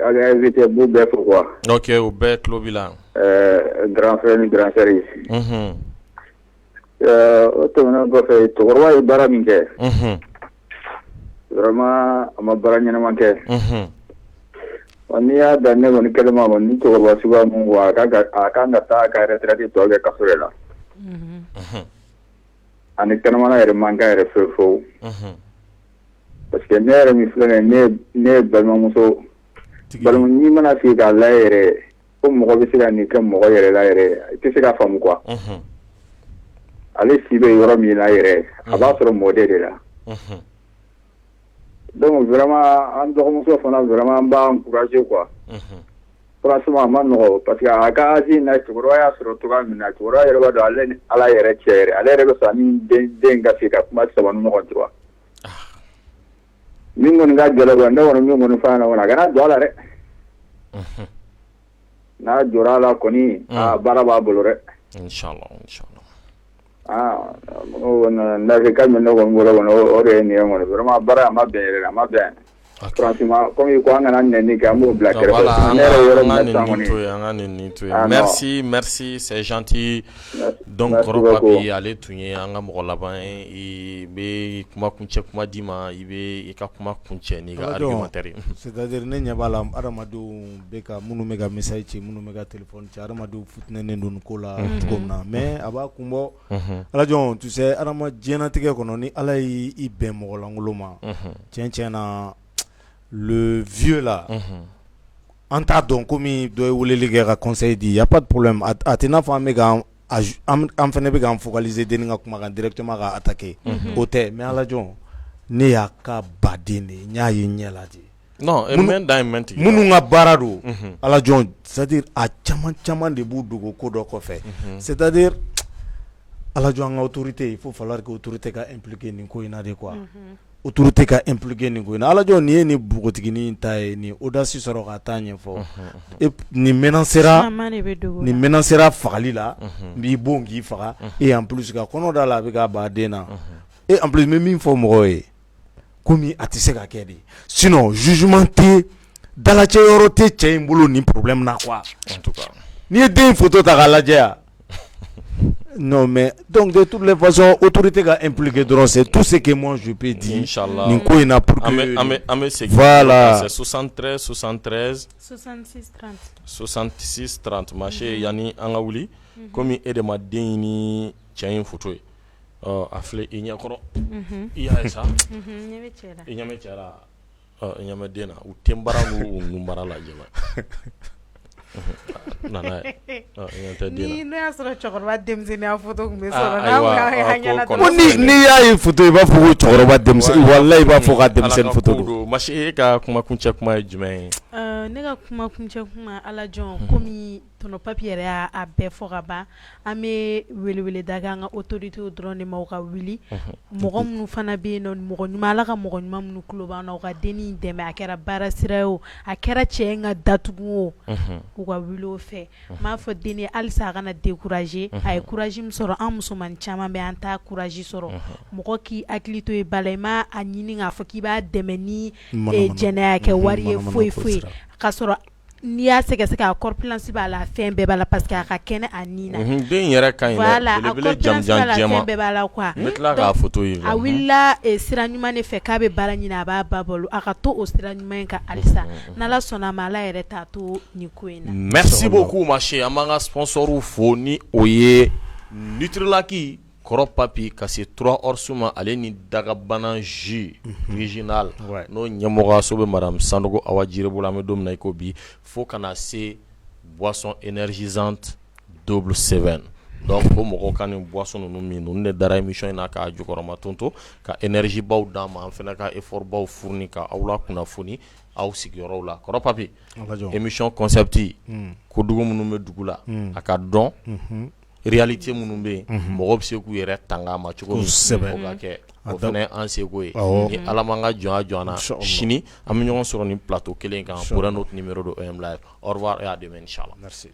aw ka invité n b'u bɛɛ fo quoi ok u bɛɛ tulo b'i la grand frère ni grand sœur o tɛmɛnen kɔfɛ cɛkɔrɔba ye baara min kɛ vraiment a ma baara ɲɛnama kɛ n'i y'a dan ne kɔni kelen ma ni cɛkɔrɔba suguya ninnu quoi a kan ka taa a ka retraite tɔ kɛ kaso de la ani kɛnɛmana yɛrɛ man kan yɛrɛ fewu fewu parce que ne yɛrɛ min filɛ nin ye ne ye balimamuso balima n'i mana sigi k'a lajɛ yɛrɛ ko mɔgɔ bɛ se ka nin kɛ mɔgɔ yɛrɛ la yɛrɛ i tɛ se k'a faamu quoi ale si bɛ yɔrɔ min na yɛrɛ a b'a sɔrɔ mɔden de la donc vraiment an dɔgɔmuso fana vraiment an b'a encourager quoi franchement a ma nɔgɔ parce que a ka âge in na cɛkɔrɔba y'a sɔrɔ cogoya min na cɛkɔrɔba yɛrɛ b'a dɔn ale ni Ala yɛrɛ cɛ yɛrɛ ale yɛrɛ bɛ fɛ ani den ka sigi ka kuma saba ni ɲɔgɔn cɛ wa min kɔni ka gɛlɛn kɔni ne kɔni min kɔni f'a ɲɛna kɔni a kana jɔ a la dɛ n'a jɔra a la kɔni aa baara b'a bolo dɛ inchallah inchallah ladilikan min ne kɔni bolo kɔni o de ye nin ye kɔni vraiment baara a ma bɛn yɛrɛ a ma bɛn franchement comme ko an kana nɛni kɛ an b'o bila kɛrɛfɛ ne yɛrɛ yɔrɔ min na sisan kɔni an ka nɛni to yen merci merci c'est gentil donc kɔrɔ Papi ale tun ye an ka mɔgɔ laban ye i bɛ kuma kuncɛ kuma d'i ma i bɛ i ka kuma kuncɛ n'i ka argumentaire ye c'est à dire ne ɲɛ b'a la hadamadenw bɛ ka minnu bɛ ka message ci minnu bɛ ka téléphone ci hadamadenw futinɛnen don nin ko la cogo min na mais a b'a kun bɔ Alajɔn tu sais hadama diɲɛnatigɛ kɔnɔ ni Ala y'i bɛn mɔgɔlankolon ma tiɲɛ tiɲɛ na le vieux là an t'a dɔn komi dɔ ye weleli kɛ ka conseil di y a pas de problème a tɛ n'a fɔ an bɛ ka an fana bɛ k'an focaliser dennin ka kuma kan directement k'a attaquer o tɛ mais Alajɔn ne y'a ka baden de ye n y'a ye n ɲɛ la de non minnu ka baara don Alajɔn c'est à dire a caman caman de b'u dogo ko dɔ kɔfɛ c'est à dire Alajɔ, an ka autorité, il faut falloir que autorité ka impliquer nin ko in na de quoi. Autorité ka impliquer nin ko in na. Alajɔ, nin ye nin npogotiginin ta ye, nin audace sɔrɔ ka taa ɲɛfɔ, nin menacera, nin menacera fagali la, n b'i bon k'i faga. Et en plus ka kɔnɔ da la, a bɛ ka ban den na. Et en plus, n bɛ min fɔ mɔgɔw ye, komi a tɛ se ka kɛ de, sinon jugement tɛ, dalacɛ yɔrɔ tɛ cɛ in bolo nin problème na quoi. En tout cas, n'i ye den photo ta k'a lajɛ yan. Non mais donc, de toutes les façons, autorité ka impliquer dɔrɔn, c'est tout ce que moi je peux dire. Inchallah. Nin ko in na, pour que An bɛ segin. Voilà. C'est 73 73 66 30. 66 30. Marché yanni an ka wuli, komi e de ma den ɲini, cɛ in photo ye, ɔ a filɛ i ɲɛkɔrɔ, i y'a ye sa. Ɲɛ bɛ cɛ la. I ɲɛ bɛ cɛ la, ɔ i ɲɛ bɛ den na, u tenbara n'u nunbara lajɛ, nana ye, ɔ i ɲɛ tɛ den na. Ni n'o y'a sɔrɔ cɛkɔrɔba denmisɛnninya photo tun bɛ Ah, sɔrɔ, n'a ayiwa, kun y'a ah, ye ɲɛna ko dɔrɔn. Ko ni n'i y'a ye photo, i b'a fɔ ko cɛkɔrɔba denmisɛnnin, walahi i b'a fɔ ka denmisɛnnin Ala ka photo kow don. don. Masi, e ka kuma kuncɛ kuma ye jumɛn ye? Ne ka kuma kuncɛ kuma, ala jɔn, komi tonton Papi yɛrɛ y'a a bɛɛ fɔ ka ban, an bɛ welewele da kɛ an ka autorités dɔrɔn de ma, u ka wuli. Mɔgɔ minnu fana bɛ yen nɔ, mɔgɔ ɲuman, Ala ka mɔgɔ ɲuman minnu tulo b'an na, u ka dennin dɛmɛ. A kɛra baara sira ye o, a kɛra cɛ in ka datugu o, u ka wuli o fɛ. N b'a fɔ dennin ye halisa a kana décourager. A ye courage min sɔrɔ, an musomanin caman bɛ, an t'a courage sɔrɔ. Mɔgɔ k'i hakili to i ba la, i ma a ɲini k'a fɔ k'i b'a dɛmɛ ni Manamana. jɛnɛya kɛ wari ye, Manamana foyi ko foyi sira. K'a sɔrɔ n'i y'a sɛgɛsɛgɛ, a corpulence b'a la, a fɛn bɛɛ b'a la, parce que a ka kɛnɛ a nin na. Den yɛrɛ ka ɲi dɛ. Voilà, a Belebele, corpulence b'a jamujan, la, a fɛn jɛman. bɛɛ b'a la quoi. N bɛ tila k'a photo ye. A wulila sira ɲuman de fɛ k'a bɛ baara ɲini, a b'a ba balo, a ka to o sira ɲuman in kan halisa. N'Ala sɔnna a ma, Ala yɛrɛ t'a to nin ko in na. Merci beaucoup Masi. An b'an ka sponsors fo, ni o ye Nutrilaki, kɔrɔ Papi, ka se 3 heures ma, ale ni Dagabana jus original, n'o ɲɛmɔgɔyaso bɛ madame Sanogo Awa Jiribo la, an bɛ don min na i ko bi, fo ka na se boisson énergisante double seven. Donc ko mɔgɔw ka nin boisson ninnu min, ninnu de dara émission in na k'a jukɔrɔma tonto ka énergie baw d'an ma, an fana ka effort baw fourni ka aw la kunnafoni aw sigiyɔrɔw la. Kɔrɔ Papi, émission concept, kodugu minnu bɛ dugu la, a ka dɔn réalité minnu bɛ yen, mɔgɔw bɛ se k'u yɛrɛ tanga a ma cogo min, Kosɛbɛ. O ka kɛ, A o da- fana ye an seko ye. Awɔ. Ni Ala m'an ka jɔnya jɔ an na, Inchallah. sini an bɛ ɲɔgɔn sɔrɔ nin plateau kelen kan Inchallah. pour un autre numéro de OM Live. Au revoir et à demain inchallah. Merci.